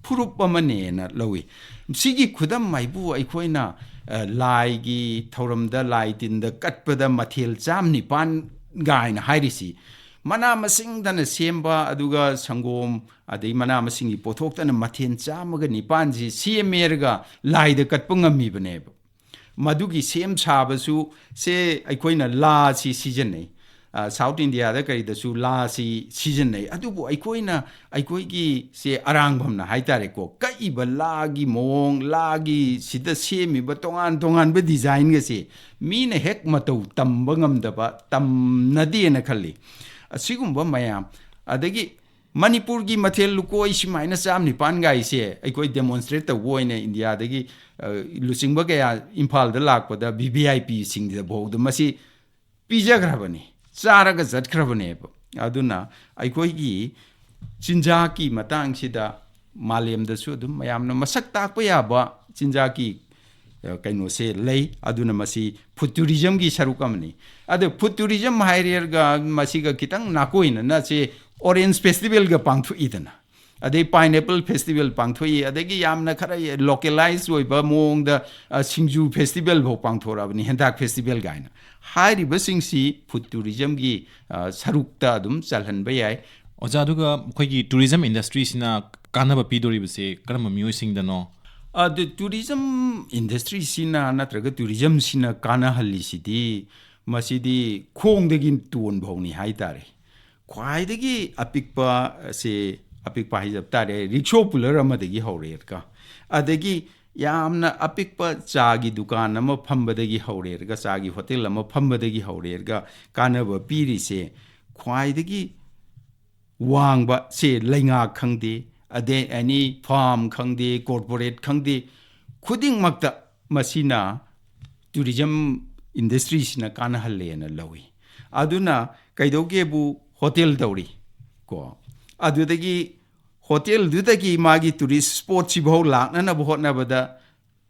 ꯐꯨꯔꯨꯞ ꯑꯃꯅꯦꯅ ꯂꯧꯏ꯫ ꯁꯤꯒꯤ ꯈꯨꯗꯝ ꯍꯥꯏꯕꯨ ꯑꯩꯈꯣꯏꯅ, ꯑ, ꯂꯥꯏꯒꯤ ꯊꯧꯔꯝꯗ ꯂꯥꯏ ꯇꯤꯟꯗ ꯀꯠꯄꯗ ꯃꯊꯦꯜ ꯆꯥꯝ ꯅꯤꯄꯥꯟ ꯒꯥꯏꯅ ꯍꯥꯏꯔꯤꯁꯤ, ꯃꯅꯥ ꯃꯁꯤꯡꯗꯅ ꯁꯦꯝꯕ, ꯑꯗꯨꯒ ꯁꯪꯒꯣꯝ ꯑꯗꯩ ꯃꯅꯥ ꯃꯁꯤꯡꯒꯤ ꯄꯣꯠꯊꯣꯛꯇꯅ ꯃꯊꯦꯜ ꯆꯥꯝꯃꯒ ꯅꯤꯄꯥꯟꯁꯤ ꯁꯦꯝꯃꯦꯔꯒ ꯂꯥꯏꯗ ꯀꯠꯄ ꯉꯝꯃꯤꯕꯅꯦꯕ꯫ ꯃꯗꯨꯒꯤ ꯁꯦꯝ ꯁꯥꯕꯁꯨ ꯁꯦ ꯑꯩꯈꯣꯏꯅ ꯂꯥꯁꯤ ꯁꯤꯖꯤꯟꯅꯩ꯫ ꯑ, ꯁꯥꯎꯠ ꯏꯟꯗꯤꯌꯥꯗ ꯀꯔꯤꯗꯁꯨ ꯂꯥꯁꯤ ꯁꯤꯖꯤꯟꯅꯩ꯫ ꯑꯗꯨꯕꯨ ꯑꯩꯈꯣꯏꯅ, ꯑꯩꯈꯣꯏꯒꯤ ꯁꯦ ꯑꯔꯥꯡꯕꯝꯅ ꯍꯥꯏꯇꯥꯔꯦꯀꯣ, ꯀꯛꯏꯕ ꯂꯥꯒꯤ ꯃꯑꯣꯡ, ꯂꯥꯒꯤ ꯁꯤꯗ ꯁꯦꯝꯃꯤꯕ ꯇꯣꯉꯥꯟ ꯇꯣꯉꯥꯟꯕ ꯗꯤꯖꯥꯏꯟꯒꯁꯦ ꯃꯤꯅ ꯍꯦꯛ ꯃꯇꯧ ꯇꯝꯕ ꯉꯝꯗꯕ, ꯇꯝꯅꯗꯦꯅ ꯈꯜꯂꯤ꯫ ꯑꯁꯤꯒꯨꯝꯕ ꯃꯌꯥꯝ, ꯑꯗꯒꯤ ꯃꯅꯤꯄꯨꯔꯒꯤ ꯃꯊꯦꯜ ꯂꯨꯀꯣꯏ ꯁꯨꯃꯥꯏꯅ ꯆꯥꯝ ꯅꯤꯄꯥꯟ ꯒꯥꯏꯁꯦ ꯑꯩꯈꯣꯏ ꯗꯦꯃꯣꯟꯁꯇ꯭ꯔꯦꯠ ꯇꯧꯕ ꯑꯣꯏꯅ ꯏꯟꯗꯤꯌꯥꯗꯒꯤ, ꯑ, ꯂꯨꯆꯤꯡꯕ ꯀꯌꯥ ꯏꯝꯐꯥꯜꯗ ꯂꯥꯛꯄꯗ ꯚꯤ ꯚꯤ ꯑꯥꯏ ꯄꯤꯁꯤꯡꯗ ꯐꯥꯎꯗ ꯃꯁꯤ ꯄꯤꯖꯈ꯭ꯔꯕꯅꯤ, ꯆꯥꯔꯒ ꯆꯠꯈ꯭ꯔꯕꯅꯦꯕ꯫ ꯑꯗꯨꯅ ꯑꯩꯈꯣꯏꯒꯤ ꯆꯤꯟꯖꯥꯛꯀꯤ ꯃꯇꯥꯡꯁꯤꯗ ꯃꯥꯂꯦꯝꯗꯁꯨ ꯑꯗꯨꯝ ꯃꯌꯥꯝꯅ ꯃꯁꯛ ꯇꯥꯛꯄ ꯌꯥꯕ ꯆꯤꯟꯖꯥꯛꯀꯤ ꯑ, ꯀꯩꯅꯣꯁꯦ ꯂꯩ꯫ ꯑꯗꯨꯅ ꯃꯁꯤ ꯐꯨꯗ ꯇꯨꯔꯤꯖꯝꯒꯤ ꯁꯔꯨꯛ ꯑꯃꯅꯤ꯫ ꯑꯗ ꯐꯨꯗ ꯇꯨꯔꯤꯖꯝ ꯍꯥꯏꯔꯒ ꯃꯁꯤꯒ ꯈꯤꯇꯪ ꯅꯥꯀꯣꯏꯅꯅ ꯁꯦ ꯑꯣꯔꯦꯟꯖ ꯐꯦꯁꯇꯤꯚꯦꯜꯒ ꯄꯥꯡꯊꯣꯛꯏꯗꯅ꯫ ꯑꯗꯩ ꯄꯥꯏꯅꯦꯄꯜ ꯐꯦꯁꯇꯤꯚꯦꯜ ꯄꯥꯡꯊꯣꯛꯏ, ꯑꯗꯒꯤ ꯌꯥꯝꯅ ꯈꯔ ꯂꯣꯀꯦꯂꯥꯏꯖ ꯑꯣꯏꯕ ꯃꯑꯣꯡꯗ, ꯑ, ꯁꯤꯡꯖꯨ ꯐꯦꯁꯇꯤꯚꯦꯜ ꯐꯥꯎ ꯄꯥꯡꯊꯣꯔꯛꯑꯕꯅꯤ, ꯍꯦꯟꯇꯥꯛ ꯐꯦꯁꯇꯤꯚꯦꯜ ꯀꯥꯏꯅ꯫ ꯍꯥꯏꯔꯤꯕꯁꯤꯡꯁꯤ ꯐꯨꯗ ꯇꯨꯔꯤꯖꯝꯒꯤ, ꯑ, ꯁꯔꯨꯛꯇ ꯑꯗꯨꯝ ꯆꯜꯍꯟꯕ ꯌꯥꯏ꯫ ꯑꯣꯖꯥ, ꯑꯗꯨꯒ ꯑꯩꯈꯣꯏꯒꯤ ꯇꯨꯔꯤꯖꯝ ꯏꯟꯗꯁꯇ꯭ꯔꯤꯁꯤꯅ ꯀꯥꯟꯅꯕ ꯄꯤꯗꯣꯔꯤꯕꯁꯦ ꯀꯔꯝꯕ ꯃꯤꯑꯣꯏꯁꯤꯡꯗꯅꯣ? ꯑꯗꯨ ꯇꯨꯔꯤꯖꯝ ꯏꯟꯗꯁꯇ꯭ꯔꯤꯁꯤꯅ ꯅꯠꯇ꯭ꯔꯒ ꯇꯨꯔꯤꯖꯝꯁꯤꯅ ꯀꯥꯟꯅꯍꯜꯂꯤꯁꯤꯗꯤ, ꯃꯁꯤꯗꯤ ꯈꯣꯡꯗꯒꯤ ꯇꯣꯟ ꯐꯥꯎꯅꯤ ꯍꯥꯏꯇꯥꯔꯦ꯫ ꯈ꯭ꯋꯥꯏꯗꯒꯤ ꯑꯄꯤꯛꯄ, ꯁꯦ, ꯑꯄꯤꯛꯄ ꯍꯥꯏꯖꯕ ꯇꯥꯔꯦ, ꯔꯤꯛꯁꯣ ꯄꯨꯂꯔ ꯑꯃꯗꯒꯤ ꯍꯧꯔꯦꯒ, ꯑꯗꯒꯤ ꯌꯥꯝꯅ ꯑꯄꯤꯛꯄ ꯆꯥꯒꯤ ꯗꯨꯀꯥꯟ ꯑꯃ ꯐꯝꯕꯗꯒꯤ ꯍꯧꯔꯦꯔꯒ, ꯆꯥꯒꯤ ꯍꯣꯇꯦꯜ ꯑꯃ ꯐꯝꯕꯗꯒꯤ ꯍꯧꯔꯦꯔꯒ ꯀꯥꯟꯅꯕ ꯄꯤꯔꯤꯁꯦ, ꯈ꯭ꯋꯥꯏꯗꯒꯤ ꯋꯥꯡꯕ ꯁꯦ ꯂꯩꯉꯥꯛ ꯈꯪꯗꯦ, ꯑꯗꯩ ꯑꯦꯅꯤ ꯐꯥꯔꯝ ꯈꯪꯗꯦ, ꯀꯣꯔꯄꯣꯔꯦꯠ ꯈꯪꯗꯦ, ꯈꯨꯗꯤꯡꯃꯛꯇ ꯃꯁꯤꯅ ꯇꯨꯔꯤꯖꯝ ꯏꯟꯗꯁꯇ꯭ꯔꯤꯁꯤꯅ ꯀꯥꯟꯅꯍꯜꯂꯦꯅ ꯂꯧꯏ꯫ ꯑꯗꯨꯅ ꯀꯩꯗꯧꯒꯦꯕꯨ, ꯍꯣꯇꯦꯜ ꯇꯧꯔꯤ ꯀꯣ, ꯑꯗꯨꯗꯒꯤ ꯍꯣꯇꯦꯜꯗꯨꯗꯒꯤ ꯃꯥꯒꯤ ꯇꯨꯔꯤꯁ ꯁ꯭ꯄꯣꯠꯁꯤꯐꯥꯎ ꯂꯥꯛꯅꯅꯕ ꯍꯣꯠꯅꯕꯗ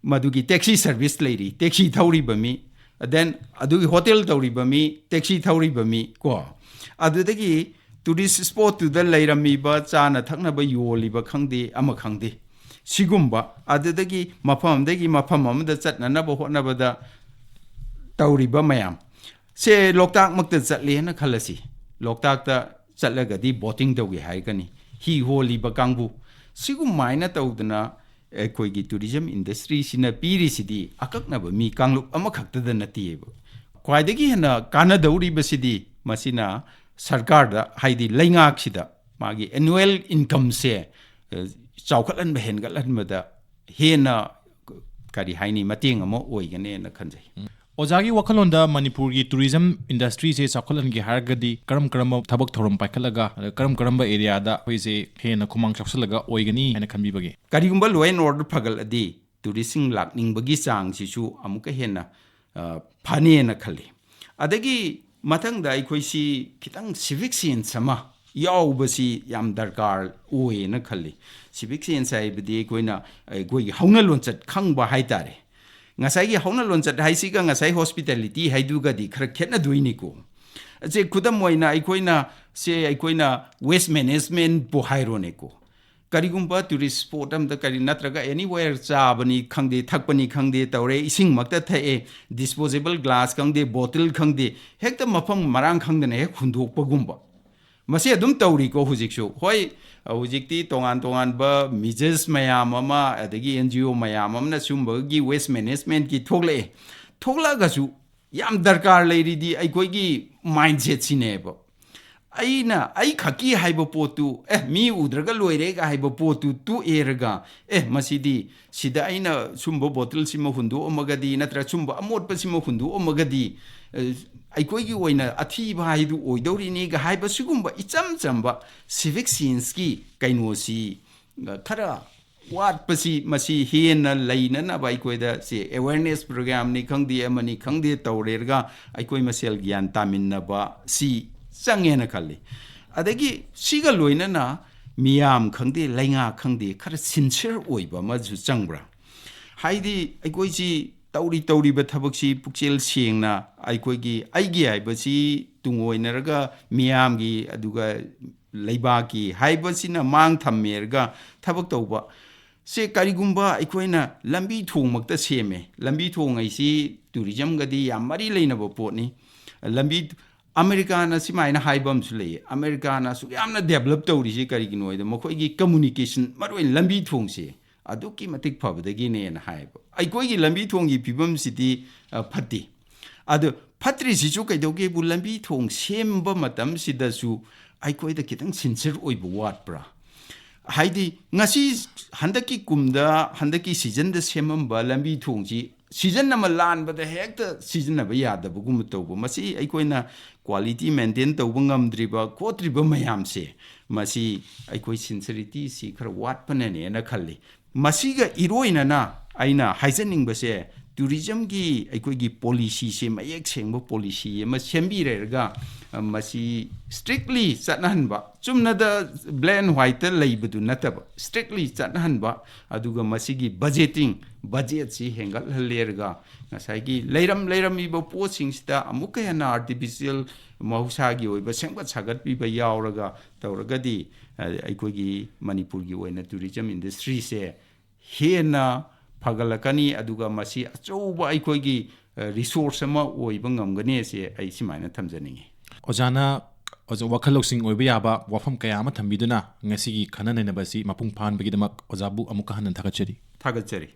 ꯃꯗꯨꯒꯤ ꯇꯦꯛꯁꯤ ꯁꯔꯚꯤꯁ ꯂꯩꯔꯤ, ꯇꯦꯛꯁꯤ ꯊꯧꯔꯤꯕ ꯃꯤ, then ꯑꯗꯨꯒꯤ ꯍꯣꯇꯦꯜ ꯇꯧꯔꯤꯕ ꯃꯤ, ꯇꯦꯛꯁꯤ ꯊꯧꯔꯤꯕ ꯃꯤ ꯀꯣ, ꯑꯗꯨꯗꯒꯤ ꯇꯨꯔꯤꯁ ꯁ꯭ꯄꯣꯠꯇꯨꯗ ꯂꯩꯔꯝꯃꯤꯕ ꯆꯥꯅ ꯊꯛꯅꯕ ꯌꯣꯜꯂꯤꯕ ꯈꯪꯗꯦ, ꯑꯃ ꯈꯪꯗꯦ, ꯁꯤꯒꯨꯝꯕ, ꯑꯗꯨꯗꯒꯤ ꯃꯐꯝ ꯑꯃꯗꯒꯤ ꯃꯐꯝ ꯑꯃꯗ ꯆꯠꯅꯅꯕ ꯍꯣꯠꯅꯕꯗ ꯇꯧꯔꯤꯕ ꯃꯌꯥꯝ ꯁꯦ, ꯂꯣꯛꯇꯥꯛꯃꯛꯇ ꯆꯠꯂꯦꯅ ꯈꯜꯂꯁꯤ, ꯂꯣꯛꯇꯥꯛꯇ ꯆꯠꯂꯒꯗꯤ ꯕꯣꯇꯤꯡ ꯇꯧꯒꯦ ꯍꯥꯏꯔꯒꯅꯤ, ꯍꯤ ꯍꯣꯜꯂꯤꯕ ꯀꯥꯡꯕꯨ, ꯁꯤꯒꯨꯝꯃꯥꯏꯅ ꯇꯧꯗꯅ ꯑꯩꯈꯣꯏꯒꯤ ꯇꯨꯔꯤꯖꯝ ꯏꯟꯗꯁꯇ꯭ꯔꯤꯁꯤꯅ ꯄꯤꯔꯤꯁꯤꯗꯤ ꯑꯀꯛꯅꯕ ꯃꯤ ꯀꯥꯡꯂꯨꯞ ꯑꯃꯈꯛꯇꯗ ꯅꯠꯇꯦꯕ꯫ ꯈ꯭ꯋꯥꯏꯗꯒꯤ ꯍꯦꯟꯅ ꯀꯥꯟꯅꯗꯧꯔꯤꯕꯁꯤꯗꯤ ꯃꯁꯤꯅ ꯁꯔꯀꯥꯔꯗ, ꯍꯥꯏꯗꯤ ꯂꯩꯉꯥꯛꯁꯤꯗ ꯃꯥꯒꯤ ꯑꯦꯅꯨꯋꯦꯜ ꯏꯟꯀꯝꯁꯦ, ꯑ, ꯆꯥꯎꯈꯠꯍꯟꯕ, ꯍꯦꯟꯒꯠꯍꯟꯕꯗ ꯍꯦꯟꯅ, ꯀꯔꯤ ꯍꯥꯏꯅꯤ, ꯃꯇꯦꯡ ꯑꯃ ꯑꯣꯏꯒꯅꯦꯅ ꯈꯟꯖꯩ꯫ ꯎꯝ꯫ ꯑꯣꯖꯥꯒꯤ ꯋꯥꯈꯜꯂꯣꯟꯗ ꯃꯅꯤꯄꯨꯔꯒꯤ ꯇꯨꯔꯤꯖꯝ ꯏꯟꯗꯁꯇ꯭ꯔꯤꯁꯦ ꯆꯥꯎꯈꯠꯍꯟꯒꯦ ꯍꯥꯏꯔꯒꯗꯤ ꯀꯔꯝ ꯀꯔꯝꯕ ꯊꯕꯛ ꯊꯧꯔꯝ ꯄꯥꯏꯈꯠꯂꯒ, ꯑꯗ ꯀꯔꯝ ꯀꯔꯝꯕ ꯑꯦꯔꯤꯌꯥꯗ ꯑꯩꯈꯣꯏꯁꯦ ꯍꯦꯟꯅ ꯈꯨꯃꯥꯡ ꯆꯥꯎꯁꯤꯜꯂꯒ ꯑꯣꯏꯒꯅꯤ ꯍꯥꯏꯅ ꯈꯟꯕꯤꯕꯒꯦ? ꯀꯔꯤꯒꯨꯝꯕ law and order ꯐꯒꯠꯂꯗꯤ ꯇꯨꯔꯤꯁꯁꯤꯡ ꯂꯥꯛꯅꯤꯡꯕꯒꯤ ꯆꯥꯡꯁꯤꯁꯨ ꯑꯃꯨꯛꯀ ꯍꯦꯟꯅ, ꯑ, ꯐꯅꯦꯅ ꯈꯜꯂꯤ꯫ ꯑꯗꯒꯤ ꯃꯊꯪꯗ ꯑꯩꯈꯣꯏꯁꯤ ꯈꯤꯇꯪ ꯁꯤꯚꯤꯛ ꯁꯦꯟꯁ ꯑꯃ ꯌꯥꯎꯕꯁꯤ ꯌꯥꯝ ꯗꯔꯀꯥꯔ ꯑꯣꯏꯌꯦꯅ ꯈꯜꯂꯤ꯫ ꯁꯤꯚꯤꯛ ꯁꯦꯟꯁ ꯍꯥꯏꯕꯗꯤ ꯑꯩꯈꯣꯏꯅ, ꯑꯩꯈꯣꯏꯒꯤ ꯍꯧꯅ ꯂꯣꯟꯆꯠ ꯈꯪꯕ ꯍꯥꯏꯇꯥꯔꯦ꯫ ꯉꯁꯥꯏꯒꯤ ꯍꯧꯅ ꯂꯣꯟꯆꯠ ꯍꯥꯏꯁꯤꯒ ꯉꯁꯥꯏ hospitality ꯍꯥꯏꯗꯨꯒꯗꯤ ꯈꯔ ꯈꯦꯠꯅꯗꯣꯏꯅꯤꯀꯣ꯫ ꯑꯁꯦ ꯈꯨꯗꯝ ꯑꯣꯏꯅ ꯑꯩꯈꯣꯏꯅ, ꯁꯦ ꯑꯩꯈꯣꯏꯅ waste managementꯄꯨ ꯍꯥꯏꯔꯣꯅꯦꯀꯣ꯫ ꯀꯔꯤꯒꯨꯝꯕ tourist spot ꯑꯃꯗ ꯀꯔꯤ ꯅꯠꯇ꯭ꯔꯒ anywhere ꯆꯥꯕꯅꯤ ꯈꯪꯗꯦ, ꯊꯛꯄꯅꯤ ꯈꯪꯗꯦ ꯇꯧꯔꯦ, ꯏꯁꯤꯡꯃꯛꯇ ꯊꯛꯑꯦ, disposable glass ꯈꯪꯗꯦ, bottle ꯈꯪꯗꯦ, ꯍꯦꯛꯇ ꯃꯐꯝ ꯃꯔꯥꯡ ꯈꯪꯗꯅ ꯍꯦꯛ ꯍꯨꯟꯗꯣꯛꯄꯒꯨꯝꯕ꯫ ꯃꯁꯤ ꯑꯗꯨꯝ ꯇꯧꯔꯤꯀꯣ ꯍꯧꯖꯤꯛꯁꯨ꯫ ꯍꯣꯏ, ꯍꯧꯖꯤꯛꯇꯤ ꯇꯣꯉꯥꯟ ꯇꯣꯉꯥꯟꯕ ꯃꯤꯖꯦꯁ ꯃꯌꯥꯝ ꯑꯃ, ꯑꯗꯒꯤ NGO ꯃꯌꯥꯝ ꯑꯃꯅ ꯁꯨꯝꯕꯒꯤ waste managementꯀꯤ ꯊꯣꯛꯂꯛꯑꯦ꯫ ꯊꯣꯛꯂꯛꯑꯒꯁꯨ ꯌꯥꯝ ꯗꯔꯀꯥꯔ ꯂꯩꯔꯤꯗꯤ ꯑꯩꯈꯣꯏꯒꯤ mindsetꯁꯤꯅꯦꯕ꯫ ꯑꯩꯅ ꯑꯩꯈꯛꯀꯤ ꯍꯥꯏꯕ ꯄꯣꯠꯇꯨ, "ꯑꯦ, ꯃꯤ ꯎꯗ꯭ꯔꯒ ꯂꯣꯏꯔꯦꯒ" ꯍꯥꯏꯕ ꯄꯣꯠꯇꯨ ꯇꯣꯛꯑꯦꯔꯒ, "ꯑꯦ, ꯃꯁꯤꯗꯤ ꯁꯤꯗ ꯑꯩꯅ ꯁꯨꯝꯕ bottleꯁꯤꯃ ꯍꯨꯟꯗꯣꯛꯑꯝꯃꯒꯗꯤ, ꯅꯠꯇ꯭ꯔ ꯁꯨꯝꯕ ꯑꯃꯣꯠꯄꯁꯤꯃ ꯍꯨꯟꯗꯣꯛꯑꯝꯃꯒꯗꯤ, ꯑ, ꯑꯩꯈꯣꯏꯒꯤ ꯑꯣꯏꯅ ꯑꯊꯤꯕ ꯍꯥꯏꯗꯨ ꯑꯣꯏꯗꯧꯔꯤꯅꯤꯒ" ꯍꯥꯏꯕ ꯁꯤꯒꯨꯝꯕ ꯏꯆꯝ ꯆꯝꯕ civic senseꯀꯤ ꯀꯩꯅꯣꯁꯤ, ꯑ, ꯈꯔ ꯋꯥꯠꯄꯁꯤ, ꯃꯁꯤ ꯍꯦꯟꯅ ꯂꯩꯅꯅꯕ ꯑꯩꯈꯣꯏꯗ ꯁꯤ awareness programꯅꯤ ꯈꯪꯗꯦ, ꯑꯃꯅꯤ ꯈꯪꯗꯦ ꯇꯧꯔꯦꯔꯒ ꯑꯩꯈꯣꯏ ꯃꯁꯦꯜ ꯒ꯭ꯌꯥꯟ ꯇꯥꯃꯤꯟꯅꯕ ꯁꯤ ꯆꯪꯉꯦꯅ ꯈꯜꯂꯤ꯫ ꯑꯗꯒꯤ ꯁꯤꯒ ꯂꯣꯏꯅꯅ ꯃꯤꯌꯥꯝ ꯈꯪꯗꯦ, ꯂꯩꯉꯥꯛ ꯈꯪꯗꯦ, ꯈꯔ sincere ꯑꯣꯏꯕ ꯑꯃꯁꯨ ꯆꯪꯕ꯭ꯔꯥ? ꯍꯥꯏꯗꯤ ꯑꯩꯈꯣꯏꯁꯤ ꯇꯧꯔꯤ ꯇꯧꯔꯤꯕ ꯊꯕꯛꯁꯤ ꯄꯨꯛꯆꯦꯜ ꯁꯦꯡꯅ ꯑꯩꯈꯣꯏꯒꯤ ꯑꯩꯒꯤ ꯍꯥꯏꯕꯁꯤ ꯇꯨꯡꯑꯣꯏꯅꯔꯒ ꯃꯤꯌꯥꯝꯒꯤ, ꯑꯗꯨꯒ ꯂꯩꯕꯥꯛꯀꯤ ꯍꯥꯏꯕꯁꯤꯅ ꯃꯥꯡ ꯊꯝꯃꯦꯔꯒ ꯊꯕꯛ ꯇꯧꯕ꯫ ꯁꯦ ꯀꯔꯤꯒꯨꯝꯕ ꯑꯩꯈꯣꯏꯅ ꯂꯝꯕꯤ ꯊꯣꯡꯃꯛꯇ ꯁꯦꯝꯃꯦ꯫ ꯂꯝꯕꯤ ꯊꯣꯡ ꯍꯥꯏꯁꯤ tourismꯒꯗꯤ ꯌꯥꯝ ꯃꯔꯤ ꯂꯩꯅꯕ ꯄꯣꯠꯅꯤ꯫ ꯂꯝꯕꯤ, ꯑꯃꯦꯔꯤꯀꯥꯅ ꯁꯨꯃꯥꯏꯅ ꯍꯥꯏꯕ ꯑꯃꯁꯨ ꯂꯩꯌꯦ, "ꯑꯃꯦꯔꯤꯀꯥꯅ ꯑꯁꯨꯛ ꯌꯥꯝꯅ develop ꯇꯧꯔꯤꯁꯤ ꯀꯔꯤꯒꯤꯅꯣ ꯍꯥꯏꯗ ꯃꯈꯣꯏꯒꯤ communication, ꯃꯔꯨꯑꯣꯏꯅ ꯂꯝꯕꯤ ꯊꯣꯡꯁꯦ ꯑꯗꯨꯛꯀꯤ ꯃꯇꯤꯛ ꯐꯕꯗꯒꯤꯅꯦꯅ" ꯍꯥꯏꯌꯦꯕ꯫ ꯑꯩꯈꯣꯏꯒꯤ ꯂꯝꯕꯤ ꯊꯣꯡꯒꯤ ꯐꯤꯕꯝꯁꯤꯗꯤ, ꯑ, ꯐꯠꯇꯦ꯫ ꯑꯗꯨ ꯐꯠꯇ꯭ꯔꯤꯁꯤꯁꯨ ꯀꯩꯗꯧꯒꯦꯕꯨ, ꯂꯝꯕꯤ ꯊꯣꯡ ꯁꯦꯝꯕ ꯃꯇꯝꯁꯤꯗꯁꯨ ꯑꯩꯈꯣꯏꯗ ꯈꯤꯇꯪ sincere ꯑꯣꯏꯕ ꯋꯥꯠꯄ꯭ꯔꯥ? ꯍꯥꯏꯗꯤ ꯉꯁꯤ ꯍꯟꯗꯛꯀꯤ ꯀꯨꯝꯗ, ꯍꯟꯗꯛꯀꯤ seasonꯗ ꯁꯦꯝꯃꯝꯕ ꯂꯝꯕꯤ ꯊꯣꯡꯁꯤ season ꯑꯃ ꯂꯥꯟꯕꯗ ꯍꯦꯛꯇ ꯁꯤꯖꯤꯟꯅꯕ ꯌꯥꯗꯕꯒꯨꯝꯕ ꯇꯧꯕ, ꯃꯁꯤ ꯑꯩꯈꯣꯏꯅ quality maintain ꯇꯧꯕ ꯉꯝꯗ꯭ꯔꯤꯕ ꯈꯣꯠꯇ꯭ꯔꯤꯕ ꯃꯌꯥꯝꯁꯦ, ꯃꯁꯤ ꯑꯩꯈꯣꯏ sincerityꯁꯤ ꯈꯔ ꯋꯥꯠꯄꯅꯅꯦꯅ ꯈꯜꯂꯤ꯫ ꯃꯁꯤꯒ ꯏꯔꯣꯏꯅꯅ ꯑꯩꯅ ꯍꯥꯏꯖꯅꯤꯡꯕꯁꯦ, ꯇꯨꯔꯤꯖꯝꯒꯤ ꯑꯩꯈꯣꯏꯒꯤ ꯄꯣꯂꯤꯁꯤꯁꯦ ꯃꯌꯦꯛ ꯁꯦꯡꯕ ꯄꯣꯂꯤꯁꯤ ꯑꯃ ꯁꯦꯝꯕꯤꯔꯒ, ꯑ, ꯃꯁꯤ strictly ꯆꯠꯅꯍꯟꯕ, ꯆꯨꯝꯅꯗ black and white ꯂꯩꯕꯗꯨ ꯅꯠꯇꯕ, strictly ꯆꯠꯅꯍꯟꯕ, ꯑꯗꯨꯒ ꯃꯁꯤꯒꯤ budgeting, ꯕꯖꯦꯠꯁꯤ ꯍꯦꯟꯒꯠꯍꯜꯂꯦꯔꯒ ꯉꯁꯥꯏꯒꯤ ꯂꯩꯔꯝ ꯂꯩꯔꯝꯃꯤꯕ ꯄꯣꯠꯁꯤꯡꯁꯤꯗ ꯑꯃꯨꯛꯀ ꯍꯦꯟꯅ artificial, ꯃꯍꯧꯁꯥꯒꯤ ꯑꯣꯏꯕ ꯁꯦꯝꯒꯠ ꯁꯥꯒꯠꯄꯤꯕ ꯌꯥꯎꯔꯒ ꯇꯧꯔꯒꯗꯤ, ꯑ, ꯑꯩꯈꯣꯏꯒꯤ ꯃꯅꯤꯄꯨꯔꯒꯤ ꯑꯣꯏꯅ ꯇꯨꯔꯤꯖꯝ ꯏꯟꯗꯁꯇ꯭ꯔꯤꯁꯦ ꯍꯦꯟꯅ ꯐꯒꯠꯂꯛꯀꯅꯤ, ꯑꯗꯨꯒ ꯃꯁꯤ ꯑꯆꯧꯕ ꯑꯩꯈꯣꯏꯒꯤ, ꯑ, ꯔꯤꯁꯣꯔꯁ ꯑꯃ ꯑꯣꯏꯕ ꯉꯝꯒꯅꯤ ꯑꯁꯤ ꯑꯩ ꯁꯨꯃꯥꯏꯅ ꯊꯝꯖꯅꯤꯡꯉꯤ꯫ ꯑꯣꯖꯥꯅ ꯑꯣꯖꯥ ꯋꯥꯈꯜ ꯂꯧꯁꯤꯡ ꯑꯣꯏꯕ ꯌꯥꯕ ꯋꯥꯐꯝ ꯀꯌꯥ ꯑꯃ ꯊꯝꯕꯤꯗꯨꯅ ꯉꯁꯤꯒꯤ ꯈꯟꯅ ꯅꯩꯅꯕ ꯑꯁꯤ ꯃꯄꯨꯡ ꯐꯥꯍꯟꯕꯒꯤꯗꯃꯛ ꯑꯣꯖꯥꯕꯨ ꯑꯃꯨꯛꯀ ꯍꯟꯅ ꯊꯥꯒꯠꯆꯔꯤ꯫ ꯊꯥꯒꯠꯆꯔꯤ꯫